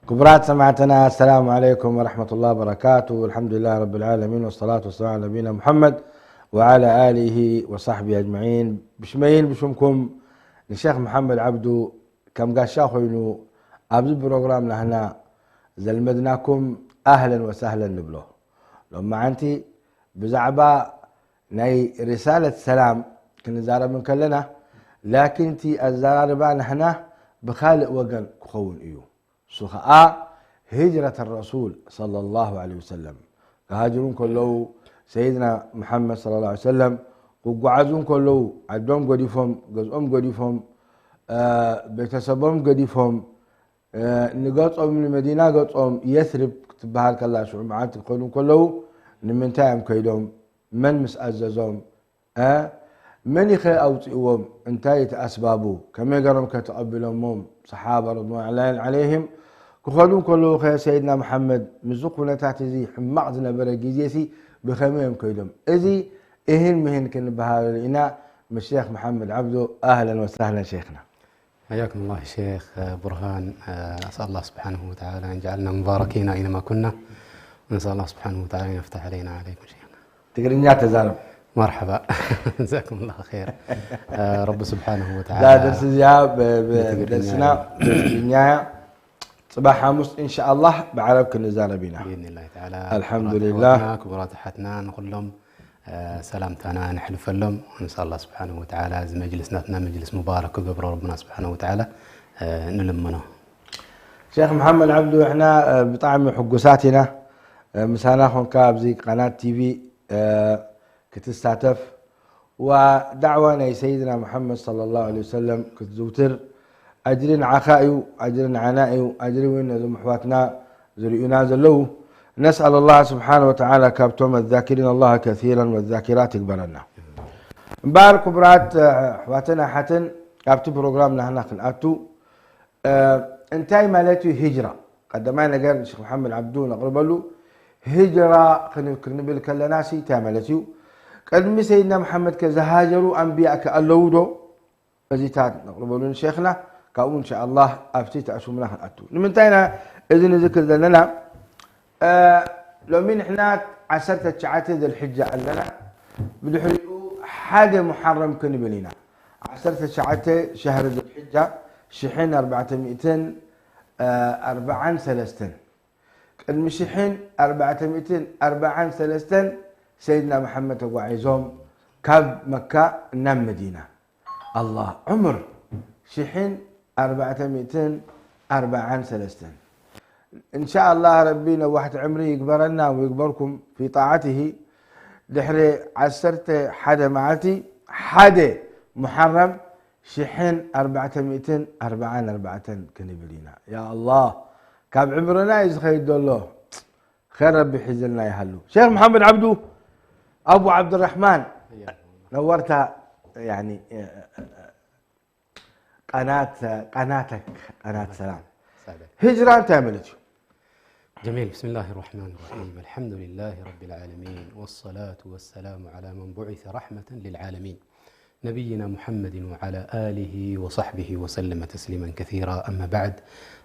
ክቡራት ሰማዕትና፣ ኣሰላሙ ዓለይኩም ወረሕመቱላሂ ወበረካቱ። ኣልሓምዱሊላሂ ረቢል ዓለሚን፣ ወሰላቱ ወሰላሙ ዓላ ነቢይና ሙሐመድ ወዓላ ኣሊሂ ወሳሕቢሂ ኣጅመዒን። ብሽመይን ብሽምኩም ንሼኽ መሓመድ ዓብዱ ከም ጋሻ ኮይኑ ኣብዚ ፕሮግራም ናህና ዘልመድናኩም ኣህለን ወሳህለን ንብሎ። ሎማዓንቲ ብዛዕባ ናይ ሪሳለት ሰላም ክንዛረብ እንከለና፣ ላኪን እቲ ኣዘራርባ ናህና ብኻልእ ወገን ክኸውን እዩ። እሱ ኸዓ ሂጅረት ረሱል ሰለላሁ ዐለይሂ ወሰለም። ክሃጅሩ እንከለዉ ሰይድና መሓመድ ሰለላሁ ዐለይሂ ወሰለም ክጓዓዙ እንከለዉ ዓዶም ገዲፎም፣ ገዝኦም ገዲፎም፣ እ፣ ቤተሰቦም ገዲፎም፣ እ፣ ንገጾም ንመዲና ገጾም የስሪብ ክትበሃል ከላ ሽዑ መዓልቲ ክኸዱ እንከለዉ ንምንታይ እዮም ከይዶም? መን ምስ ኣዘዞም? እ፣ መን ኢኸ ኣውፂእዎም? እንታይ እቲ ኣስባቡ? ከመይ ገሮም ከ ተቐቢሎሞም? ሰሓባ ረድዋን ዐለይሂም ክኸዱ እንከለዉ ኸ ሰይድና መሓመድ ምስዚ ኩነታት እዚ ሕማቕ ዝነበረ ግዜ ሲ ብኸመይ እዮም ከይዶም? እዚ እህን ምህን ክንበሃለሉ ኢና ምስ ሼኽ መሓመድ ዓብዱ። ኣህለን ወሳህለን ሼኽና። حياكم الله شيخ برهان. أسأل الله سبحانه وتعالى أن يجعلنا مباركين أينما كنا، ونسأل الله سبحانه وتعالى أن يفتح علينا عليكم شيخنا. ትግርኛ ተዛረብ። مرحبا. جزاكم الله خير. رب سبحانه እዛ وتعالى ደርሲ እዚኣ ብ- ብ- ብትግርኛ ደርስና ብትግርኛ እያ። ፅባሕ ሓሙስ እንሻኣላህ ብዓረብ ክንዛረብ ኢና። بإذن الله تعالى. الحمد لله. ክቡራት ኣሕዋትና ንኹሎም ሰላምታና ነሕልፈሎም። ንስኣል ኣላህ ስብሓንሁ ወተዓላ እዚ መጅልስ ናትና መጅልስ ሙባረክ ክገብሮ ረብና ስብሓንሁ ወተዓላ ንልምኖ። ሼክ መሓመድ ዓብዱ፣ ንሕና ብጣዕሚ ሕጉሳት ኢና ምሳና ኮንካ ኣብዚ ቃናት ቲቪ ክትሳተፍ፣ ዋ ዳዕዋ ናይ ሰይድና መሓመድ ሰለላሁ ዐለይሂ ወሰለም ክትዝውትር ኣጅሪ ንዓኻ እዩ፣ ኣጅሪ ንዓና እዩ፣ ኣጅሪ እውን ነዞም ኣሕዋትና ዝርእዩና ዘለዉ። ነስኣል ኣላህ ስብሓነ ወተዓላ ካብቶም ኣዛኪሪን ኣላህ ከሲራን ወዛኪራት ይግበረና። እምበኣር ክቡራት ኣሕዋትን ኣሓትን ኣብቲ ፕሮግራም ናህና ክንኣቱ እንታይ ማለት እዩ ሂጅራ? ቀዳማይ ነገር ንሼክ መሓመድ ዓብዱ ነቕርበሉ። ሂጅራ ክንብል ከለናሲ እንታይ ማለት እዩ? ቅድሚ ሰይድና መሓመድ ከ ዝሃጀሩ ኣንብያ ከ ኣለዉ ዶ? እዚታት ነቕርበሉ ንሼኽና፣ ካብኡ እንሻኣላህ ኣብቲ ተዕሱምና ክንኣቱ። ንምንታይ ኢና እዚ ንዝክር ዘለና? ሎሚ ንሕና ዓሰርተ ትሽዓተ ዘልሕጃ ኣለና። ብድሕሪኡ ሓደ ሙሓረም ክንብል ኢና። ዓሰርተ ትሽዓተ ሸህሪ ዘልሕጃ ሽሕን ኣርባዕተ ሚእትን ኣርባዓን ሰለስተን፣ ቅድሚ ሽሕን ኣርባዕተ ሚእትን ኣርባዓን ሰለስተን ሰይድና መሓመድ ተጓዒዞም ካብ መካ ናብ መዲና። ኣላህ ዑምር ሽሕን ኣርባዕተ ሚእትን ኣርባዓን ሰለስተን። እንሻኣላህ ረቢ ነዋሕቲ ዕምሪ ይግበረና ወይግበርኩም ፊ ጣዓትሂ። ድሕሪ ዓሰርተ ሓደ መዓልቲ ሓደ ሙሓረም ሽሕን ኣርባዕተ ሚእትን ኣርባዓን ኣርባዕተን ክንብል ኢና። ያ ኣላህ ካብ ዕምርና እዩ ዝኸይድ ዘሎ። ኸይር ረቢ ሒዝልና ይሃሉ። ሼክ መሓመድ ዓብዱ ኣቡ ዓብድራሕማን ነወርታ ያኒ ቃናት ቃናተክ ቃናት ሰላም። ሂጅራ እንታይ ማለት እዩ? جميل. بسم الله الرحمن الرحيم. الحمد لله رب العالمين، والصلاة والسلام على من بعث رحمة للعالمين، نبينا محمد وعلى آله وصحبه وسلم تسليما كثيرا. أما بعد،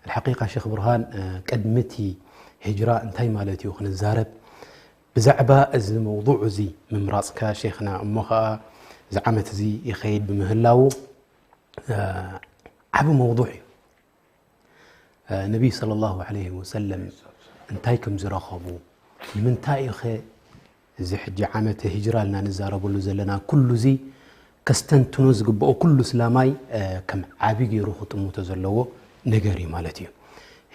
الحقيقة شيخ برهان، ቅድሚ እቲ ሂጅራ እንታይ ማለት እዩ ክንዛረብ፣ ብዛዕባ እዚ መውضوع እዚ ምምራፅካ ሼኽና፣ እሞ ኸዓ እዚ ዓመት እዚ ይኸይድ ብምህላዉ ዓቢ መውضوع እዩ። ነቢይ ሰለላሁ ዐለይሂ ወሰለም እንታይ ከም ዝረኸቡ፣ ንምንታይ እዩ ኸ እዚ ሕጂ ዓመተ ሂጅራ ኢልና ንዛረበሉ ዘለና ኩሉ እዚ ከስተንትኖ ዝግብኦ ኩሉ እስላማይ ከም ዓቢ ገይሩ ክጥምቶ ዘለዎ ነገር እዩ ማለት እዩ።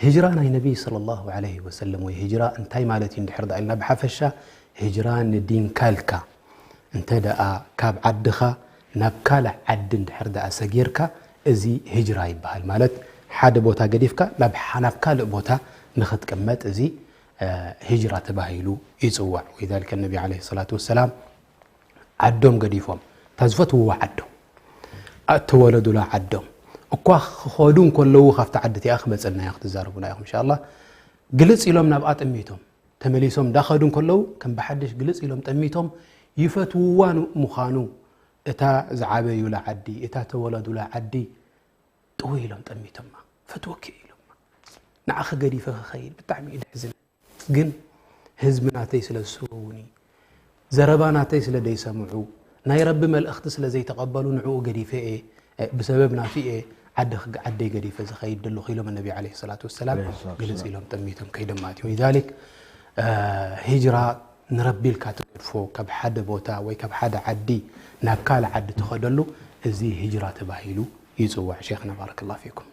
ሂጅራ ናይ ነቢይ ሰለላሁ ዐለይሂ ወሰለም ወይ ሂጅራ እንታይ ማለት እዩ እንድሕር ደኣ ኢልና ብሓፈሻ ሂጅራ ንዲንካ ኢልካ እንተ ደኣ ካብ ዓድኻ ናብ ካልእ ዓዲ እንድሕር ደኣ ሰጊርካ፣ እዚ ሂጅራ ይበሃል። ማለት ሓደ ቦታ ገዲፍካ ናብ ናብ ካልእ ቦታ ንኽትቅመጥ፣ እዚ ሂጅራ ተባሂሉ ይጽዋዕ። ወሊዛሊከ ነቢ ዓለይሂ ሰላቱ ወሰላም ዓዶም ገዲፎም፣ እታ ዝፈትውዋ ዓዶም፣ እተወለዱላ ዓዶም እኳ ክኸዱ እንከለዉ፣ ካብቲ ዓዲ እቲኣ ክመጸልና እያ ክትዛረቡና ኢኹም እንሻላ። ግልጽ ኢሎም ናብኣ ጠሚቶም ተመሊሶም እንዳኸዱ እንከለዉ፣ ከም ብሓድሽ ግልጽ ኢሎም ጠሚቶም ይፈትውዋ ምዃኑ፣ እታ ዝዓበዩላ ዓዲ፣ እታ ተወለዱላ ዓዲ ጥውይ ኢሎም ጠሚቶማ። ፈትወኪ ኢሎማ። ንዓኺ ገዲፈ ክኸይድ ብጣዕሚ እዩ ደሕዝን። ግን ህዝቢ ናተይ ስለ ዝስውኒ፣ ዘረባ ናተይ ስለ ደይሰምዑ፣ ናይ ረቢ መልእኽቲ ስለ ዘይተቐበሉ ንዕኡ ገዲፈ እየ፣ ብሰበብ ናቱ እየ ዓዲ ክግ-፣ ዓደይ ገዲፈ ዝኸይድ ዘለኹ ኢሎም ነቢ ዓለይሂ ሰላቱ ወሰላም ዓለይሂ ሰላቱ ግልጽ ወሰላም። ኢሎም ጠሚቶም ከይዶም ማለት እዩ። ሊዛሊክ፣ እ፣ ሂጅራ ንረቢ ኢልካ ትገድፎ፣ ካብ ሓደ ቦታ ወይ ካብ ሓደ ዓዲ ናብ ካልእ ዓዲ ትኸደሉ፣ እዚ ሂጅራ ተባሂሉ ይጽዋዕ። ሼኽና ባረከላሁ ፊኩም።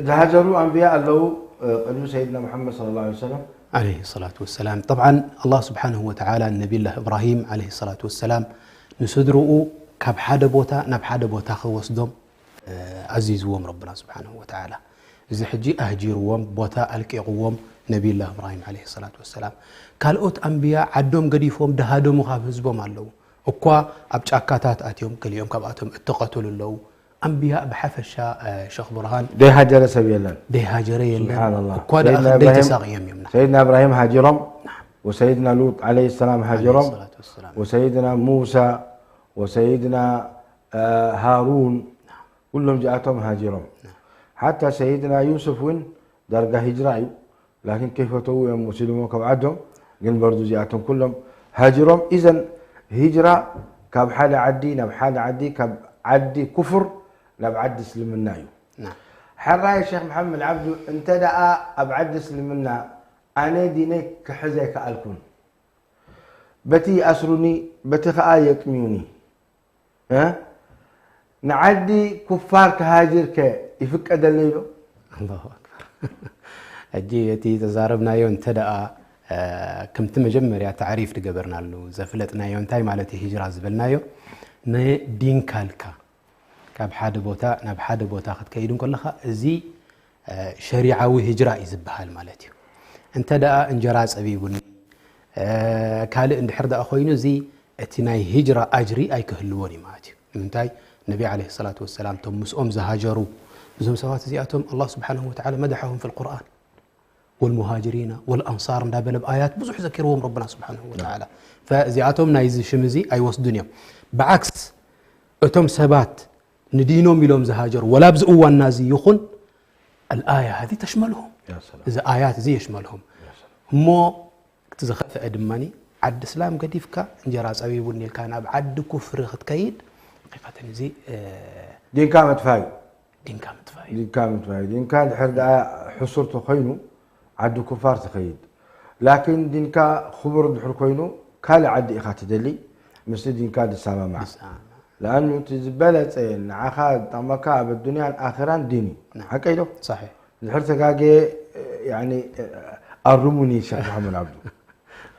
ዝሃጀሩ ኣንብያ ኣለዉ፣ እ፣ ቅድሚ ሰይድና ሙሐመድ ሰለላሁ ዐለይሂ ወሰለም። ዓለይሂ ሰላቱ ወሰላም። ጠብዓን ኣላህ ስብሓንሁ ወተዓላ ነቢዩላህ እብራሂም ዓለይሂ ሰላቱ ወሰላም ንስድርኡ ካብ ሓደ ቦታ ናብ ሓደ ቦታ ክወስዶም፣ እ፣ ኣዚዝዎም ረብና ስብሓንሁ ወተዓላ። እዚ ሕጂ ኣህጂርዎም፣ ቦታ ኣልቂቕዎም ነቢዩላህ እብራሂም ዓለይሂ ሰላቱ ወሰላም። ካልኦት ኣንብያ ዓዶም ገዲፎም ደሃደሙ ካብ ህዝቦም ኣለዉ። እኳ ኣብ ጫካታት ኣትዮም ገሊኦም ካብኣቶም እተቐተሉ ኣለዉ። ኣንብያ ብሓፈሻ፣ እ፣ ሸኽ ብርሃን ደይሃጀረ ሰብ የለን። ደይሃጀረ የለን። ሱብሓነላህ። እኳ ደኣ ሰይድና ክንደይ እብራሂም፣ ተሳቕዮም እዮም። ሰይድና እብራሂም ሃጂሮም፣ ናም። ወሰይድና ሉጥ ዓለይሂ ሰላም ሃጂሮም፣ ዓለይሂ ሰላቱ ወሰላም። ወሰይድና ሙሳ፣ ወሰይድና፣ እ፣ ሃሩን፣ ኩሎም እዚኣቶም ሃጂሮም። ናም። ሓታ ሰይድና ዩሱፍ እውን ዳርጋ ሂጅራ እዩ። ላኪን ከይፈተዉ እዮም ወሲዶሞ ካብ ዓዶም። ግን በርዱ እዚኣቶም ኩሎም ሃጅሮም። ኢዘን ሂጅራ ካብ ሓደ ዓዲ ናብ ሓደ ዓዲ፣ ካብ ዓዲ ኩፍር ናብ ዓዲ እስልምና እዩ። ናም። ሕራይ ሸኽ መሓመድ ዓብዱ፣ እንተ ደኣ ኣብ ዓዲ እስልምና ኣነ ዲነይ ክሕዝ ኣይከኣልኩን፣ በቲ ይኣስሩኒ፣ በቲ ኸኣ የጥምዩኒ፣ እ? ንዓዲ ኩፋር ክሃጅር ከ ይፍቀደለይ ዶ? ኣላሁ ኣክበር። ሕጂ እቲ ተዛረብናዮ እንተ ደኣ፣ እ፣ ከምቲ መጀመርያ ታዕሪፍ ዝገበርናሉ፣ ዘፍለጥናዮ እንታይ ማለት እዩ ሂጅራ ዝበልናዮ፣ ንዲንካ ኢልካ ካብ ሓደ ቦታ ናብ ሓደ ቦታ ክትከይድ እንከለኻ፣ እዚ፣ እ፣ ሸሪዓዊ ሂጅራ እዩ ዝበሃል ማለት እዩ። እንተ ደኣ እንጀራ ጸቢቡኒ፣ እ፣ ካልእ እንድሕር ደኣ ኮይኑ፣ እዚ እቲ ናይ ሂጅራ ኣጅሪ ኣይክህልዎን እዩ ማለት እዩ። ንምንታይ? ነቢ ዓለይሂ ሰላቱ ወሰላም፣ እቶም ምስኦም ዝሃጀሩ፣ እዞም ሰባት እዚኣቶም ኣላህ ስብሓነሁ ወተዓላ መደሐሁም ፊል ቁርኣን። ወልሙሃጅሪና ወልኣንሳር እንዳበለ ብኣያት ብዙሕ ዘኪርዎም ረብና ስብሓነሁ ወተዓላ። ፈእዚኣቶም ናይዚ ሽም እዚ ኣይወስዱን እዮም። ብዓክስ፣ እቶም ሰባት ንዲኖም ኢሎም ዝሃጀሩ፣ ወላ ኣብዚ እዋንና እዚ ይኹን፣ ኣልኣያ ሃዚ ተሽመልሁም። ያ ሰላም። እዚ ኣያት እዚ የሽመልሁም። ያ ሰላም። እሞ እቲ ዝኸፍአ ድማኒ፣ ዓዲ እስላም ገዲፍካ፣ እንጀራ ጸቢቡኒ ኢልካ ናብ ዓዲ ኩፍሪ ክትከይድ፣ ሓቂቀተን እዚ፣ እ፣ ዲንካ ምጥፋእ እዩ። ዲንካ ምጥፋእ እዩ። ዲንካ ምጥፋእ እዩ። ዲንካ ድሕር ደኣ ሕሱር ተኾይኑ፣ ዓዲ ኩፋር ትኸይድ። ላኪን ዲንካ ክቡር ድሕር ኮይኑ፣ ካልእ ዓዲ ኢኻ ትደሊ፣ ምስቲ ዲንካ ዝሰማማዕ። ዝሰማማዕ። ለኣኑ እቲ ዝበለጸ ንዓኻ ዝጠቕመካ ኣብ ኣዱንያን ኣኺራን ዲን እዩ። ናም። ሓቀይ ዶ? ሰሒሕ። ድሕር ተጋጌ፣ ያኒ፣ ኣርሙኒ ሸኽ መሓመድ ዓብዱ።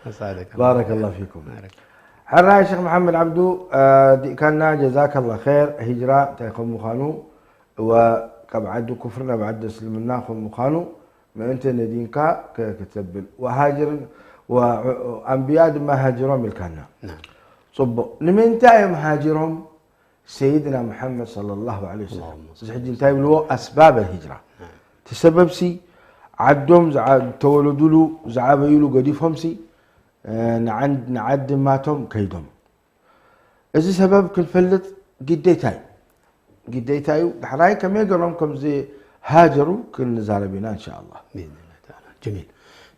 ኣሳደካ። ባረከላሁ ፊኩም። ባረክ። ሕራይ ሸኽ መሓመድ ዓብዱ፣ እ፣ ዲእካና ጀዛከላ ኸይር። ሂጅራ እንታይ ከም ምዃኑ፣ ወ-፣ ካብ ዓዲ ኩፍሪ ናብ ዓዲ እስልምና ከም ምዃኑ፣ ምእንቲ ንዲንካ ክ-፣ ክተብል። ወሃጅርን፣ ወ-፣ ኣንብያ ድማ ሃጅሮም ኢልካና። ናም። ጽቡቕ። ንምንታይ እዮም ሃጅሮም? ሰይድና ሙሐመድ ሰለላሁ ዐለይሂ ወሰለም። ኣላሁመ ሰሊ። እዚ ሕጂ እንታይ ይብልዎ? ኣስባብ ኣልሂጅራ። ናም። እቲ ሰበብሲ ዓዶም ዝዓ-፣ ዝተወለዱሉ፣ ዝዓበዩሉ ገዲፎምሲ፣ እ፣ ንዓን-፣ ንዓዲ ማቶም ከይዶም። እዚ ሰበብ ክንፈልጥ ግዴታ እዩ። ግዴታ እዩ። ዳሕራይ ከመይ ገሮም ከም ዝሃጀሩ ክንዛረብ ኢና፣ እንሻኣላህ። ብኢዝኒላህ ተዓላ። ጀሚል።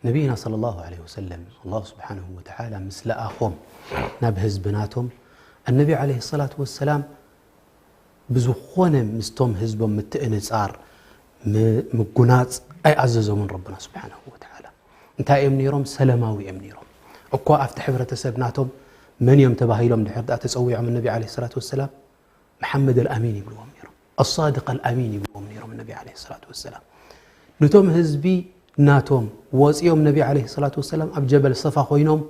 ነቢይና ሰለላሁ ዐለይሂ ወሰለም፣ ኣላሁ ስብሓነሁ ወተዓላ ምስ ለኣኾም ናብ ህዝቢ ናቶም፣ ኣነቢ ዐለይሂ ሰላቱ ወሰላም ብዝኾነ ምስቶም ህዝቦም ምትእንጻር፣ ም-፣ ምጉናጽ ኣይኣዘዞምን ረብና ስብሓነሁ ወተዓላ። እንታይ እዮም ነይሮም? ሰለማዊ እዮም ነይሮም። እኳ ኣብቲ ሕብረተሰብ ናቶም መን እዮም ተባሂሎም ድሕር ደኣ ተጸዊዖም፣ ኣነቢ ዐለይሂ ሰላቱ ወሰላም፣ መሓመድ ኣልኣሚን ይብልዎም ነይሮም። ኣሳድቅ ኣልኣሚን ይብልዎም ነይሮም ነቢ ዐለይሂ ሰላቱ ወሰላም። ነቶም ህዝቢ ናቶም ወፂኦም ነቢ ዐለይሂ ሰላቱ ወሰላም ኣብ ጀበል ሰፋ ኮይኖም፣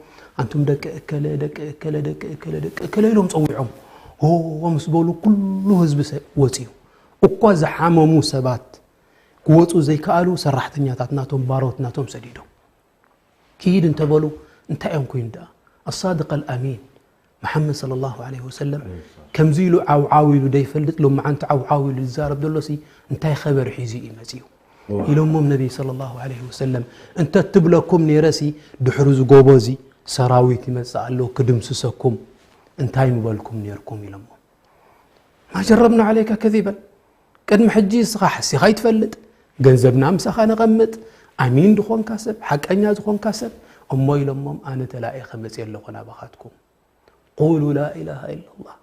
"ኣንቱም ደቂ እከለ፣ ደቂ እከለ፣ ደቂ እከለ፣ ደቂ እከለ" ኢሎም ፀዊዖም። ሆ ምስ በሉ ኩሉ ህዝቢ ሰ-፣ ወፂኡ። እኳ ዝሓመሙ ሰባት ክወፁ ዘይከኣሉ ሰራሕተኛታት ናቶም፣ ባሮት ናቶም ሰዲዶም። ኪድ እንተበሉ፣ እንታይ እዮም ኮይኑ ደኣ? ኣሳድቅ ኣልኣሚን መሓመድ ሰለላሁ ዐለይሂ ወሰለም ከምዚ ኢሉ ዓውዓው ኢሉ ደይፈልጥ፣ ሎማዓንቲ ዓውዓው ኢሉ ዝዛረብ ዘሎሲ እንታይ ኸበር ሒዙ እዩ መጺኡ? እዋ። ኢሎሞም ነቢ ሰለላሁ ዐለይሂ ወሰለም፣ እንተ ትብለኩም ነይረሲ፣ ድሕሪ እዚ ጎቦ እዚ ሰራዊት ይመጽእ ኣሎ ክድምስሰኩም፣ እንታይ ምበልኩም ነይርኩም? ኢሎሞም። ማ ጀረብና ዐለይከ ከዚበን። ቅድሚ ሕጂ እስኻ ሓሲኻ ኣይትፈልጥ፣ ገንዘብና ምሳኻ ነቐምጥ፣ ኣሚን ዝኾንካ ሰብ፣ ሓቀኛ ዝኾንካ ሰብ፣ እሞ ኢሎሞም፣ ኣነ ተላኢኸ መጽየ ኣለኹ ናባኻትኩም። ቁሉ ላ ኢላሃ ኢላላህ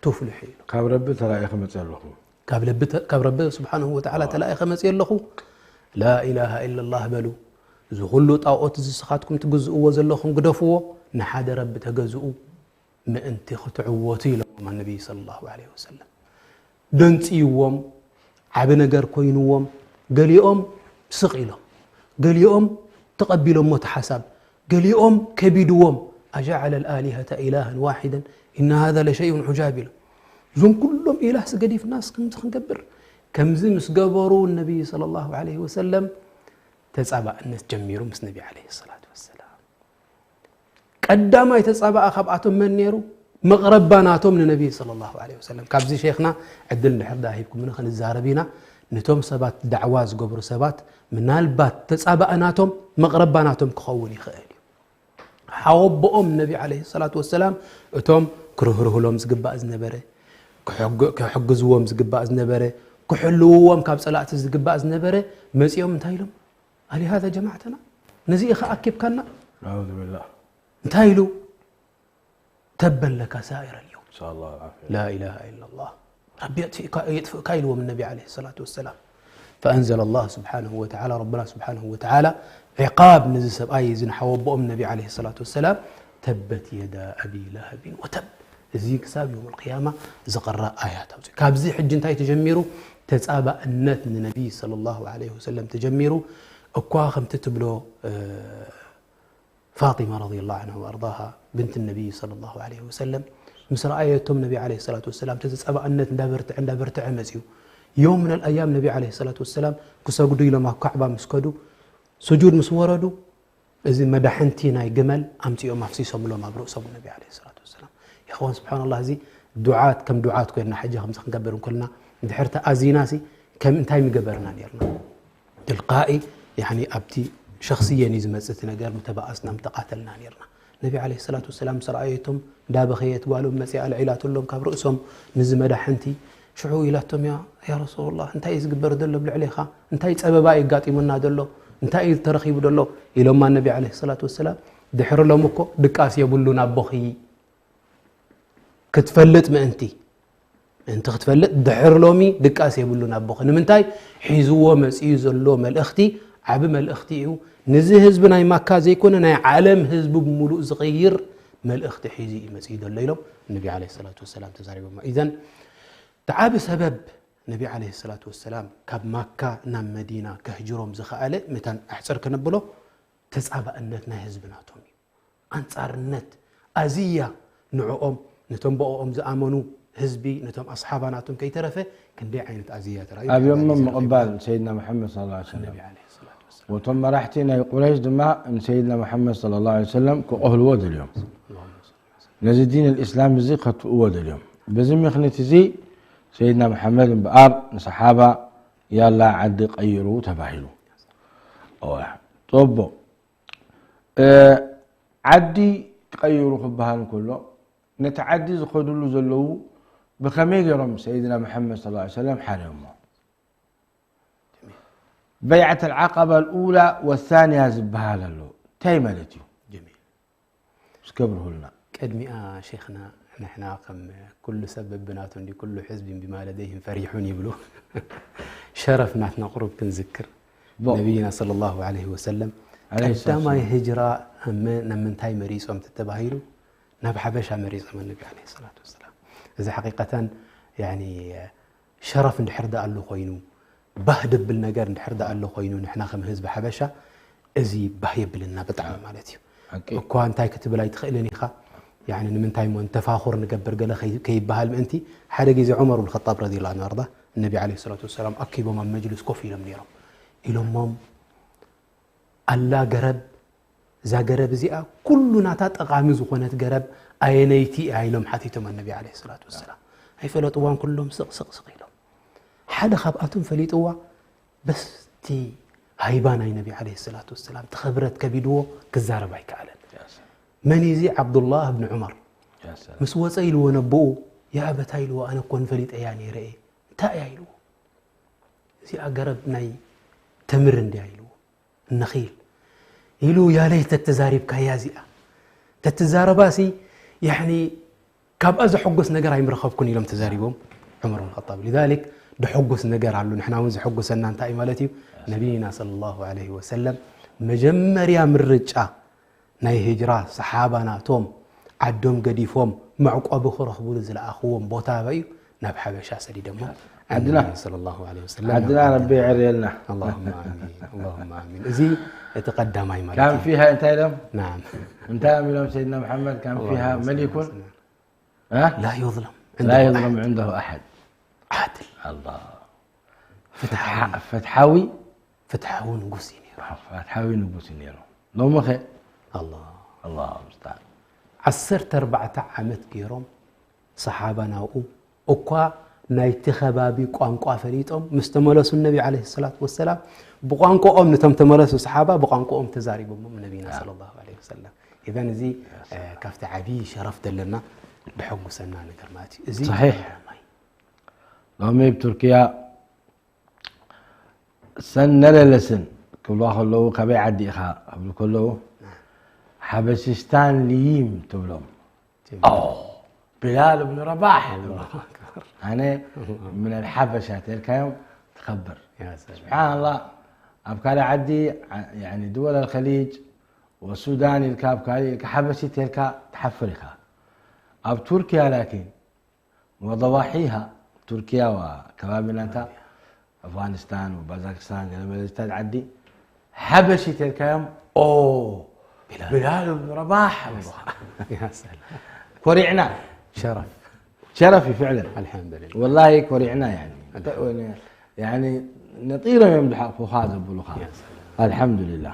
ቱፍልሑ ኢሉ። ካብ ረቢ ተላኢኸ መጽየ ኣለኹ። ካብ ለቢ ተ-፣ ካብ ረቢ ስብሓንሁ ወተዓላ ተላኢኸ መጽየ ኣለኹ። ላ ኢላሃ ኢላላህ በሉ። እዚ ኩሉ ጣዖት እዚ ንስኻትኩም ትግዝእዎ ዘለኹም ግደፍዎ፣ ንሓደ ረቢ ተገዝኡ ምእንቲ ክትዕወቱ ኢሎሞም ኣነቢ ሰለላሁ ዐለይሂ ወሰለም። ደንጽይዎም፣ ዓቢ ነገር ኮይንዎም፣ ገሊኦም ስቕ ኢሎም፣ ገሊኦም ተቐቢሎሞ እቲ ሓሳብ፣ ገሊኦም ከቢድዎም፣ ኣጀዐለ ልኣሊሀተ ኢላሃን ዋሒደን ኢነ ሃዛ ለሸይኡን ዑጃብ ኢሎም። እዞም ኩሎም ኢላህስ ገዲፍናስ ከምዚ ክንገብር፣ ከምዚ ምስ ገበሩ ነቢ ሰለላሁ ዐለይሂ ወሰለም ተጻባእነት ጀሚሩ ምስ ነቢ ዐለይሂ ሰላቱ ወሰላም። ቀዳማይ ተጻባኣ ካብኣቶም መን ነይሩ? መቕረባ ናቶም ንነቢ ሰለላሁ ዐለይሂ ወሰለም። ካብዚ ሼኽና ዕድል እንድሕር ደኣ ሂብኩምኒ ክንዛረብ ኢና። ነቶም ሰባት ዳዕዋ ዝገብሩ ሰባት ምናልባት ተጻባእ ናቶም መቕረባ ናቶም ክኸውን ይኽእል እዩ። ሓወቦኦም ነቢ ዐለይሂ ሰላቱ ወሰላም እቶም ክርህርህሎም ዝግባእ ዝነበረ፣ ክሕግ-፣ ክሕግዝዎም ዝግባእ ዝነበረ፣ ክሕልውዎም ካብ ጸላእቲ ዝግባእ ዝነበረ መጺኦም እንታይ ኢሎም? ኣሊሃዛ ጀማዕተና፣ ነዚ ኢኻ ኣኪብካና? ኣዑዙ ቢላህ። እንታይ ኢሉ? ተበን ለካ ሳኢረ ልየውም። ነስኣሉላህ ልዓፍያ። ላ ኢላሃ ኢላላህ። ረቢ የጥፍእካ፣ የጥፍእካ ኢልዎም ነቢ ዐለይሂ ሰላቱ ወሰላም። ፈአንዘለ ላህ ስብሓነሁ ወተዓላ፣ ረብና ስብሓነሁ ወተዓላ ዕቃብ ነዚ ሰብኣይ እዚ ንሓወቦኦም ነቢ ዐለይሂ ሰላቱ ወሰላም፣ ተበት የዳ ኣቢ ለሀቢን ወተብ። እዚ ክሳብ የውም ልቅያማ ዝቕራእ ኣያት ኣውፅኡ። ካብዚ ሕጂ እንታይ ተጀሚሩ? ተጻባእነት ንነቢ ሰለላሁ ዐለይሂ ወሰለም ተጀሚሩ። እኳ ከምቲ ትብሎ፣ እ፣ ፋጢማ ረዲየላሁ ዐንሃ ወኣርዳሃ ብንት ነቢ ሰለላሁ ዐለይሂ ወሰለም ምስ ረኣየቶም ነቢ ዐለይሂ ሰላቱ ወሰላም እቲ ተጻባእነት እንዳበርትዐ እንዳበርትዐ መጺኡ። የውም ምነል ኣያም ነቢ ዐለይሂ ሰላቱ ወሰላም ክሰግዱ ኢሎም ኣብ ካዕባ ምስ ከዱ፣ ስጁድ ምስ ወረዱ፣ እዚ መዳሕንቲ ናይ ግመል ኣምጺኦም ኣፍሲሶምሎም ኣብ ርእሶም ነቢ ዐለይሂ ሰላቱ ወሰላም። ይኸውን ስብሓንላህ፣ እዚ ዱዓት ከም ዱዓት ኮይንና ሕጂ ከምዚ ክንገብር እንከልና፣ እንድሕር ተኣዚናሲ ከም እንታይ ምገበርና ነርና? ትልቃኢ፣ ያኒ ኣብቲ ሸኽስየን እዩ ዝመጽእ እቲ ነገር፣ ምተባኣስና ምተቓተልና ነርና። ነቢ ዐለይሂ ሰላቱ ወሰላም ምስ ረኣየቶም እንዳበኸየት ጓሎም መጺኣ ኣልዒላትሎም ካብ ርእሶም ንዚ መዳሕንቲ። ሽዑ ኢላቶም፣ "ያ፣ ያ ረሱሉላህ፣ እንታይ እዩ ዝግበር ዘሎ ኣብ ልዕሌኻ? እንታይ ጸበባ እዩ ኣጋጢሙና ዘሎ? እንታይ እዩ ተረኺቡ ዘሎ?" ኢሎማ ነቢ ዐለይሂ ሰላቱ ወሰላም፣ "ድሕሪ ሎሚ እኮ ድቃስ የብሉን ኣቦኺ፣ ክትፈልጥ ምእንቲ፣ ምእንቲ ክትፈልጥ ድሕሪ ሎሚ ድቃስ የብሉን ኣቦኺ። ንምንታይ? ሒዝዎ መጺኡ ዘሎ መልእኽቲ ዓቢ መልእኽቲ እዩ። ንዚ ህዝቢ ናይ ማካ ዘይኮነ ናይ ዓለም ህዝቢ ብምሉእ ዝቕይር መልእኽቲ ሒዙ እዩ መጺኡ ዘሎ" ኢሎም ነቢ ዐለይሂ ሰላቱ ወሰላም ተዛሪቦማ። ኢዘን እቲ ዓቢ ሰበብ ነቢ ዐለይሂ ሰላቱ ወሰላም ካብ ማካ ናብ መዲና ከህጅሮም ዝኸኣለ፣ መታን ኣሕጽር ከነብሎ፣ ተጻባእነት ናይ ህዝቢ ናቶም እዩ። ኣንጻርነት፣ ኣዝያ ንዕኦም፣ ነቶም ብኦም ዝኣመኑ ህዝቢ፣ ነቶም ኣስሓባ ናቶም ከይተረፈ ክንደይ ዓይነት ኣዝያ ተራእዩ። ኣብዮሞም ምቕባል ሰይድና መሓመድ ሰለላሁ ዐለይሂ ወሰለም። ነቢ ዐለይሂ ሰላቱ ወሰላም። ወቶም መራሕቲ ናይ ቁረይሽ ድማ ንሰይድና መሓመድ ሰለላሁ ዐለይሂ ወሰለም ክቐህልዎ ደልዮም። ነዚ ዲን ኣልእስላም እዚ ከትእዎ ደልዮም። በዚ ምኽንያት እዚ ሰይድና መሓመድ እምበኣር ንሰሓባ ያላ ዓዲ ቀይሩ ተባሂሉ። እዋ፣ ጦቦ፣ እ፣ ዓዲ ቀይሩ ክበሃል እንከሎ፣ ነቲ ዓዲ ዝኸድሉ ዘለዉ ብኸመይ ገይሮም ሰይድና መሓመድ ሰለላሁ ዐለይሂ ወሰለም ሓርዮሞ? በይዓት ኣልዓቀባ ኣልኡላ ወሳንያ ዝበሃል ኣሎ። እንታይ ማለት እዩ? ጀሚል። እስከ ኣብርሁልና። ቅድሚኣ ሼኽና፣ ንሕና ከም ኩሉ ሰብ በብናቱ እንዲ ኩሉ ሕዝቢ ብማ ለደይህም ፈሪሑን ይብሉ። ሸረፍ ናትና ቁሩብ ክንዝክር። ቦ። ነቢይና ሰለላሁ ዐለይሂ ወሰለም ዐለይሂ ሰላቱ ቀዳማይ ወሰላም። ህጅራ ኣብ መ-፣ ናብ ምንታይ መሪጾም ተተባሂሉ? ናብ ሓበሻ መሪጾም ነቢ ዐለይሂ ሰላቱ ወሰላም። እዚ ሓቂቀተን፣ ያኒ፣ ሸረፍ እንድሕር ደኣ ኣሎ ኮይኑ፣ ባህ ደብል ነገር እንድሕር ደኣ ኣሎ ኮይኑ፣ ንሕና ከም ህዝቢ ሓበሻ እዚ ባህ የብልና ብጣዕሚ ማለት እዩ። ሓቂ። እኳ እንታይ ክትብል ኣይትኽእልን ኢኻ፣ ያኒ ንምንታይ እሞ ንተፋኹር ንገብር ገለ ከይ-፣ ከይበሃል ምእንቲ፣ ሓደ ግዜ ዑመር ብን ኸጣብ ረዲየላሁ ዐንሁ ኣርዳ፣ ነቢ ዐለይሂ ሰላቱ ወሰላም ኣኪቦም ኣብ መጅልስ ኮፍ ኢሎም ነይሮም። ኢሎሞም፣ ኣላ ገረብ፣ እዛ ገረብ እዚኣ ኩሉ ናታ ጠቓሚ ዝኾነት ገረብ ኣየነይቲ እያ? ኢሎም ሓቲቶም ኣነቢ ዐለይሂ ሰላቱ ወሰላም። ኣይፈለጥዋን፣ ኩሎም ስቕ ስቕ ስቕ ኢሎም። ሓደ ካብኣቶም ፈሊጥዋ፣ በስቲ ሃይባ ናይ ነቢ ዐለይሂ ሰላቱ ወሰላም፣ እቲ ክብረት ከቢድዎ ክዛረብ ኣይከኣለን። ያ ሰላም። መን እዩ እዚ? ዓብዱላህ ብን ዑመር። ያ ሰላም። ምስ ወፀ ኢልዎ ነቦኡ፣ ያ ኣበታ ኢልዎ፣ ኣነ እኮ ንፈሊጠያ ነይረ እየ። እንታይ እያ ኢልዎ? እዚኣ ገረብ ናይ ተምር እንድያ ኢልዎ። ነኺል ኢሉ ያ ለይተ ተዛሪብካያ እዚኣ ተትዛረባሲ ያኒ ካብኣ ዘሐጉስ ነገር ኣይምረኸብኩን ኢሎም ተዛሪቦም ዑመር ብን ኸጣብ። ሊዛሊክ ደሐጉስ ነገር ኣሎ። ንሕና እውን ዘሐጉሰና እንታይ ማለት እዩ? ነቢይና ሰለላሁ ዐለይሂ ወሰለም መጀመርያ ምርጫ ናይ ሂጅራ ሰሓባ ናቶም ዓዶም ገዲፎም መዕቆቢ ክረኽብሉ ዝለኣኽዎም ቦታ ኣበይ እዩ? ናብ ሓበሻ ሰዲዶሞ ዓድና። ነቢ ሰለላሁ ዐለይሂ ወሰለም ዓድና ናብ ረቢ የዕርየልና። ኣላሁመ ኣሚን፣ ኣላሁመ ኣሚን። እዚ እቲ ቀዳማይ ማለት كان እዩ። فيها እንታይ ኢሎም? ናም። እንታይ እዮም ኢሎም ሰይድና መሓመድ? كان فيها ملك لا يظلم لا يظلم عنده أحد. ዓድል። ኣላ ፍትሓዊ። ፍትሓዊ ፍትሓዊ ንጉስ እዩ ነይሩ። ፍትሓዊ ንጉስ እዩ ነይሩ። ሎምኸ ኣላ ኣላ ሙስተዓን። ዓሰርተ ኣርባዕተ ዓመት ገይሮም ሰሓባ ናብኡ እኳ ናይቲ ከባቢ ቋንቋ ፈሊጦም ምስ ተመለሱ ነቢ ዓለይሂ ሰላቱ ወሰላም ብቋንቋኦም ንቶም ተመለሱ ሰሓባ ብቋንቋኦም ተዛሪቦሞም ነቢና ሰለላሁ ዐለይሂ ወሰለም። ኢዘን እዚ ካብቲ ዓብዪ ሸረፍ ዘለና ደሐጉሰና ነገር ማለት እዩ። እዚ ሰሒሕ። ቀዳማይ። ሎሚ ብቱርክያ ሰን ነለለስን ክብልዋ ከለዉ ካበይ ዓዲ ኢኻ ክብሉ ከለዉ ሓበሽስታን ልይም ትብሎም። ቢላል ብን ረባሕ ኣነ ምን ኣልሓበሻ ተልካዮም ትኸብር። ስብሓንላ ኣብ ካልእ ዓዲ ድወል ኣልኸሊጅ ወሱዳን ኢልካ ኣብ ካልእ ኢልካ ሓበሺ ተልካ ትሓፍር ኢኻ። ኣብ ቱርክያ ላኪን ወضواحيها ቱርክያ ከባቢና እንታ ኣፍጋኒስታን ወባዛክስታን ገለመለታት ዓዲ ሓበሺ ተልካዮም ኦ ቢላል ብን ረባሕ ኮሪዕና። ሸረፍ ሸረፍ እዩ ፍዕለን። ኣልሓምዱሊላህ። ወላሂ ኮሪዕና። ነጢሮም እዮም ዝሓቁኻ ዘብሉኻ። ኣልሓምዱሊላህ።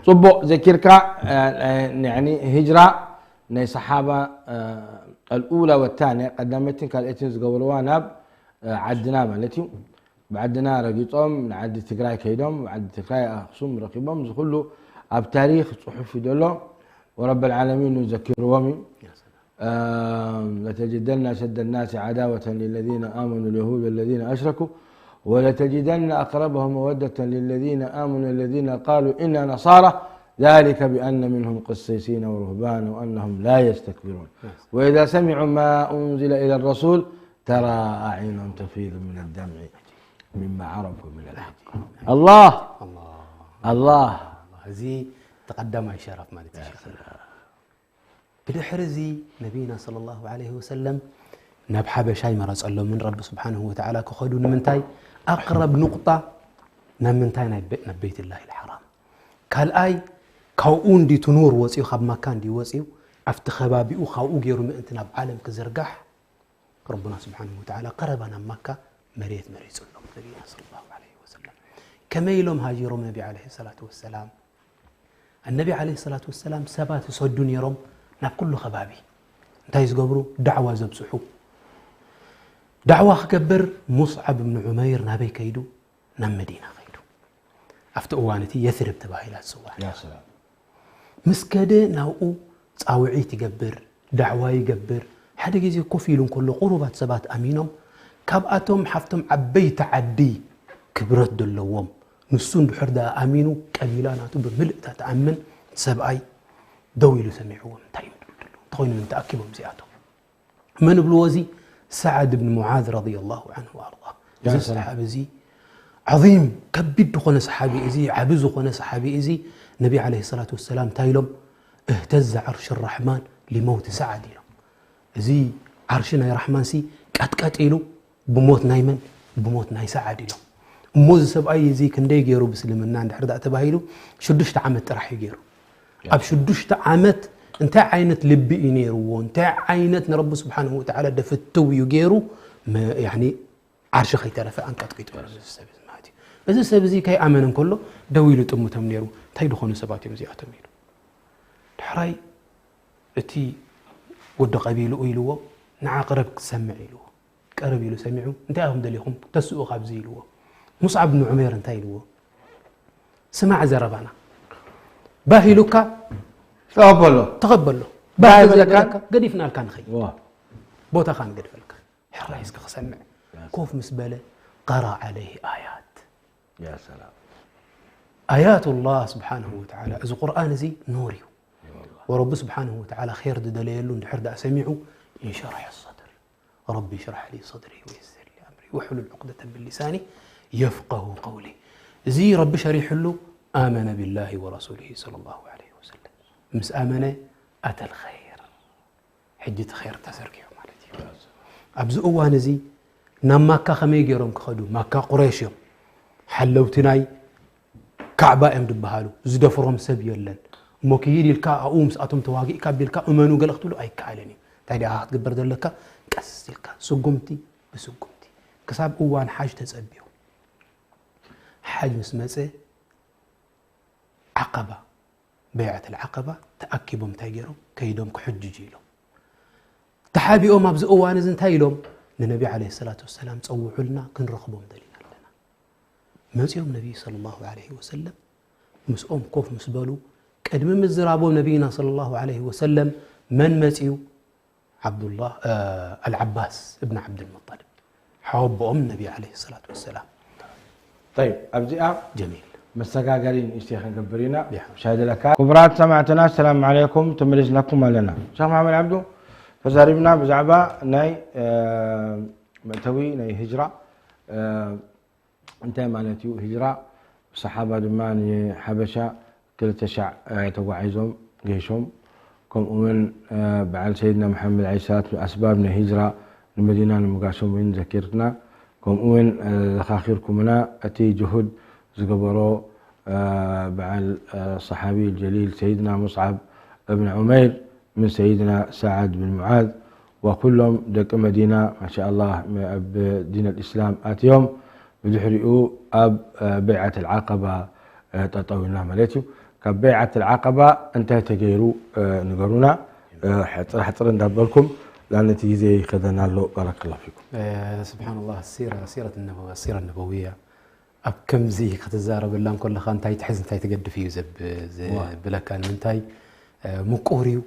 ፅቡቕ ዘኪርካ። ሂጅራ ናይ ሰሓባ ኣልኡላ ወታንያ ቀዳመይትን ካልኣይትን ዝገበርዋ ናብ ዓድና ማለት እዩ። ብዓድና ረጊፆም ንዓዲ ትግራይ ከይዶም ዓዲ ትግራይ ኣክሱም ረኪቦም እዚ ኩሉ ኣብ ታሪክ ፅሑፍ እዩ ዘሎ። ወረብ ልዓለሚን ዘኪርዎም እዩ። لتجدن أشد الناس عداوة للذين آمنوا اليهود والذين أشركوا ولتجدن أقربهم مودة للذين آمنوا الذين قالوا إنا نصارى ذلك بأن منهم قسيسين ورهبانا وأنهم لا يستكبرون وإذا سمعوا ما أنزل إلى الرسول ترى أعينهم تفيض من الدمع مما عرفوا من الحق. الله الله الله. እዚ ተቀዳማይ ሸረፍ ማለት እዩ። ብድሕሪ እዚ ነቢና ሰለላሁ ዐለይሂ ወሰለም ናብ ሓበሻ ይመረፀሎምን ረቢ ስብሓንሁ ወተዓላ ክኸዱ ንምንታይ ኣቅረብ ኑቅጣ ናብ ምንታይ ናብ ቤትላሂ ልሓራም ካልኣይ ካብኡ እንዲ ትኑር ወፅዩ ካብ መካ እንዲ ወፅዩ ኣብቲ ከባቢኡ ካብኡ ገይሩ ምእንቲ ናብ ዓለም ክዝርጋሕ ረቡና ስብሓንሁ ወተዓላ ቀረባ ናብ መካ መሬት መሪፁሎም ነቢና ሰለላሁ ዐለይሂ ወሰለም ከመይ ኢሎም ሃጂሮም ነቢ ዐለይሂ ሰላቱ ወሰላም ኣነቢ ዓለይሂ ሰላቱ ወሰላም ሰባት ይሰዱ ነይሮም ናብ ኩሉ ከባቢ እንታይ ዝገብሩ ዳዕዋ ዘብፅሑ ዳዕዋ ክገብር ሙስዓብ ብን ዑመይር ናበይ ከይዱ ናብ መዲና ከይዱ ኣብቲ እዋን እቲ የስርብ ተባሂላ ትፅዋዕ ምስ ከደ ናብኡ ፃውዒት ይገብር ዳዕዋ ይገብር ሓደ ግዜ ኮፍ ኢሉ እንከሎ ቁሩባት ሰባት ኣሚኖም ካብኣቶም ሓፍቶም ዓበይቲ ዓዲ ክብረት ዘለዎም ንሱ እንድሕር ደኣ ኣሚኑ ቀቢላ ናቱ ብምልእታ ትኣምን ሰብኣይ ደው ኢሉ ሰሚዕዎም እንታይ እዮም ድብሉ እንተኾይኑ ምን ተኣኪቦም እዚኣቶም መን ብልዎ እዚ ሰዓድ ብን ሙዓዝ ረዲየላሁ ዓንሁ ወኣርዳ እዚ ሰሓቢ እዚ ዓዚም ከቢድ ዝኾነ ሰሓቢ እዚ ዓቢ ዝኾነ ሰሓቢ እዚ ነቢ ዓለይሂ ሰላቱ ወሰላም እንታይ ኢሎም እህተዘ ዓርሽ ራሕማን ሊመውት ሰዓድ ኢሎም እዚ ዓርሺ ናይ ራሕማን ሲ ቀጥቀጥ ኢሉ ብሞት ናይ መን ብሞት ናይ ሰዓድ ኢሎም እሞ እዚ ሰብኣይ እዚ ክንደይ ገይሩ ብስልምና እንድሕር ዳኣ ተባሂሉ ሽዱሽተ ዓመት ጥራሕ እዩ ገይሩ ኣብ ሽዱሽተ ዓመት እንታይ ዓይነት ልቢ እዩ ነይርዎ እንታይ ዓይነት ንረቢ ስብሓንሁ ወተዓላ ደፍትው እዩ ገይሩ ዓርሺ ከይተረፈ ኣንቀጥቂጡ እዚ ሰብ እዚ ማለት እዩ እዚ ሰብ እዚ ከይኣመነ እንከሎ ደው ኢሉ ጥምቶም ነይሩ እንታይ ዝኾኑ ሰባት እዮም እዚኣቶም ኢሉ ዳሕራይ እቲ ወዲ ቀቢልኡ ኢልዎ ንዓ ቅረብ ክትሰምዕ ኢልዎ ቀረብ ኢሉ ሰሚዑ እንታይ ኢኹም ደሊኹም ተስኡ ካብዚ ኢልዎ ሙስዓብ ብን ዑሜር እንታይ ኢልዎ ስማዕ ዘረባና ባህ ኢሉካ ተቐበሎ ተቐበሎ ባህ ባህ ተዘይበለካ በለካ? ገዲፍናልካ ንኸይድ ዋ። ቦታኻ ንገድፈልካ ሕራይ እስኪ ክሰምዕ ኮፍ ምስ በለ ቀራ ዓለይህ ኣያት ያ ሰላም ኣያት ላህ ስብሓንሁ ወተዓላ፣ እዚ ቁርኣን እዚ ኑር እዩ። ወረቢ ስብሓንሁ ወተዓላ ኸይር ዝደለየሉ እንድሕር ደኣ ሰሚዑ፣ ኢንሸራሕ ሰድር፣ ረቢ ሽራሕ ሊ ሰድሪ ወየስር ሊ ኣምሪ ወሕሉል ዑቅደተ ምን ሊሳኒ የፍቀሁ ቀውሊ። እዚ ረቢ ሸሪሕሉ፣ ኣመነ ቢላሂ ወረሱሊሂ ሰለላሁ ዐለይሂ ወሰለም። ምስ ኣመነ፣ ኣተል ኸይር። ሕጂ እቲ ኸይር ተዘርጊሑ ማለት እዩ። ኣብዚ እዋን እዚ ናብ ማካ ከመይ ገይሮም ክኸዱ? ማካ ቁረይሽ እዮም። ሓለውቲ ናይ ካዕባ እዮም ዝበሃሉ። ዝደፍሮም ሰብ የለን። እሞ ክሂድ ኢልካ ኣብኡ ምስኣቶም ተዋጊእካ ኣቢልካ እመኑ ገለ ክትብሉ ኣይከኣልን እዩ። እንታይ ደኣ ክትግበር ዘለካ? ቀስ ኢልካ ስጉምቲ ብስጉምቲ። ክሳብ እዋን ሓጅ ተጸብዮም። ሓጅ ምስ መጸ ዓቐባ፣ በይዓት ኣልዓቐባ ተኣኪቦም እንታይ ገይሮም? ከይዶም ክሕጅጁ ኢሎም። ተሓቢኦም ኣብዚ እዋን እዚ እንታይ ኢሎም? ንነቢ ዓለይሂ ሰላቱ ወሰላም ጸውዑልና፣ ክንረኽቦም ደሊና ኣለና። መጺኦም ነቢ ሰለላሁ ዐለይሂ ወሰለም ምስኦም ኮፍ ምስ በሉ፣ ቅድሚ ምዝራቦም ነቢይና ሰለላሁ ዐለይሂ ወሰለም መን መጺኡ? ዓብዱላህ፣ እ፣ ኣልዓባስ እብን ዓብድልሙጠልብ፣ ሓወቦኦም ነቢ ዓለይሂ ሰላቱ ወሰላም። ጠይብ፣ ኣብዚኣ ጀሚል። መሰጋገሪ ንእሽተይ ክንገብር ኢና። ያ። ሻይ ደለካ። ክቡራት ሰማዕትና፣ ሰላም ዓለይኩም፣ ተመሊስናኩም ኣለና። ሸኽ መሓመድ ዓብዱ፣ ተዛሪብና ብዛዕባ ናይ፣ እ፣ መእተዊ ናይ ህጅራ፣ እ፣ እንታይ ማለት እዩ ህጅራ? ሰሓባ ድማ ንሓበሻ ክልተ ሻዕ፣ እ፣ ተጓዒዞም ገይሾም። ከምኡ እውን፣ እ፣ በዓል ሰይድና መሓመድ ዓለይሂ ሰላት ኣስባብ ናይ ህጅራ ንመዲና ንምጋሶም እውን ዘኪርትና። ከምኡ እውን፣ እ፣ ዘኻኺርኩምና እቲ ጅሁድ ዝገበሮ፣ እ፣ በዓል፣ እ፣ ሰሓቢ ጀሊል ሰይድና ሙስዓብ እብን ዑመይር ምን ሰይድና ሰዓድ ብን ሙዓዝ ወኩሎም ደቂ መዲና ማሻ ኣላህ ኣብ ዲን ኣልእስላም ኣትዮም ብድሕሪኡ ኣብ፣ እ፣ በይዓት ኣልዓቀባ፣ እ፣ ጠጠው ኢልና ማለት እዩ። ካብ በይዓት ኣልዓቀባ እንታይ ተገይሩ፣ እ፣ ንገሩና። እ፣ ሕፅር ሕፅር እንዳበልኩም ላነቲ ግዜ ይኸደና ኣሎ። ባረከላሁ ፊኩም። ስብሓንላህ፣ ሲራ፣ ሲረት ነበዋ፣ ሲራ ነበውያ ኣብ ከምዚ ክትዛረበላ እንከለኻ እንታይ ትሕዝ እንታይ ትገድፍ እዩ ዘብ-፣ ዘብለካ። ንምንታይ? እ፣ ምቁር እዩ።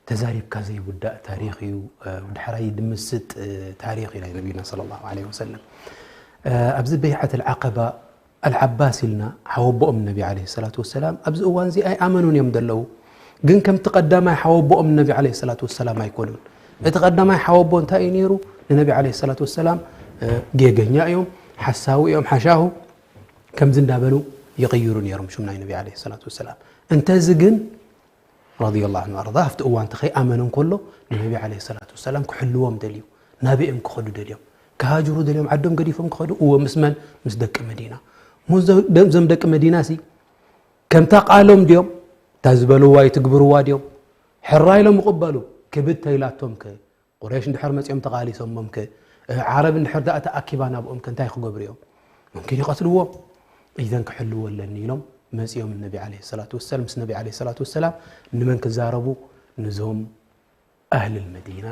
ተዛሪብካ ዘይውዳእ ታሪኽ እዩ። እ፣ ዳሕራይ ድምስጥ፣ እ፣ ታሪኽ እዩ ናይ ነቢና ሰለላሁ ዐለይሂ ወሰለም። እ፣ ኣብዚ በይዓት ኣልዓቀባ ኣልዓባስ ኢልና ሓወቦኦም ነቢ ዐለይሂ ሰላቱ ወሰላም ኣብዚ እዋን እዚ ኣይኣመኑን እዮም ዘለዉ። ግን ከምቲ ቀዳማይ ሓወቦኦም ነቢ ዐለይሂ ሰላቱ ወሰላም ኣይኮኑን። እቲ ቀዳማይ ሓወቦ እንታይ እዩ ነይሩ? ንነቢ ዐለይሂ ሰላቱ ወሰላም፣ እ፣ ጌገኛ እዮም፣ ሓሳዊ እዮም፣ ሓሻሁ ከምዚ እንዳበሉ ይቕይሩ ነይሮም ሽም ናይ ነቢ ዐለይሂ ሰላቱ ወሰላም። እንተዚ ግን ረዲየላሁ ዐንሁ ወኣርዳ ኣብቲ እዋን እቲ ከይኣመነ እንከሎ ንነቢ ዐለይሂ ሰላቱ ወሰላም ክሕልዎም ደልዩ፣ ናበይ እዮም ክኸዱ ደልዮም? ክሃጅሩ ደልዮም ዓዶም ገዲፎም ክኸዱ? እወ፣ ምስ መን? ምስ ደቂ መዲና። እሞ እዞ-፣ እዞም ደቂ መዲና ሲ ከምታ ቃሎም ድዮም? እታ ዝበልዋ ይትግብርዋ ድዮም? ሕራይ ኢሎም ይቕበሉ። ክብድ ተይላቶም ከ? ቁረይሽ እንድሕር መጺኦም ተቓሊሶሞም ከ? እ፣ ዓረብ እንድሕር ደኣ ተኣኪባ ናብኦም ከ እንታይ ክገብሩ እዮም? ሙምኪን ይቐትልዎም። ኢዘን ክሕልዎ ኣለኒ ኢሎም መጺኦም ነቢ ዓለይሂ ሰላቱ ወሰላም፣ ምስ ነቢ ዓለይሂ ሰላቱ ወሰላም ንመን ክዛረቡ? ንዞም ኣህል መዲና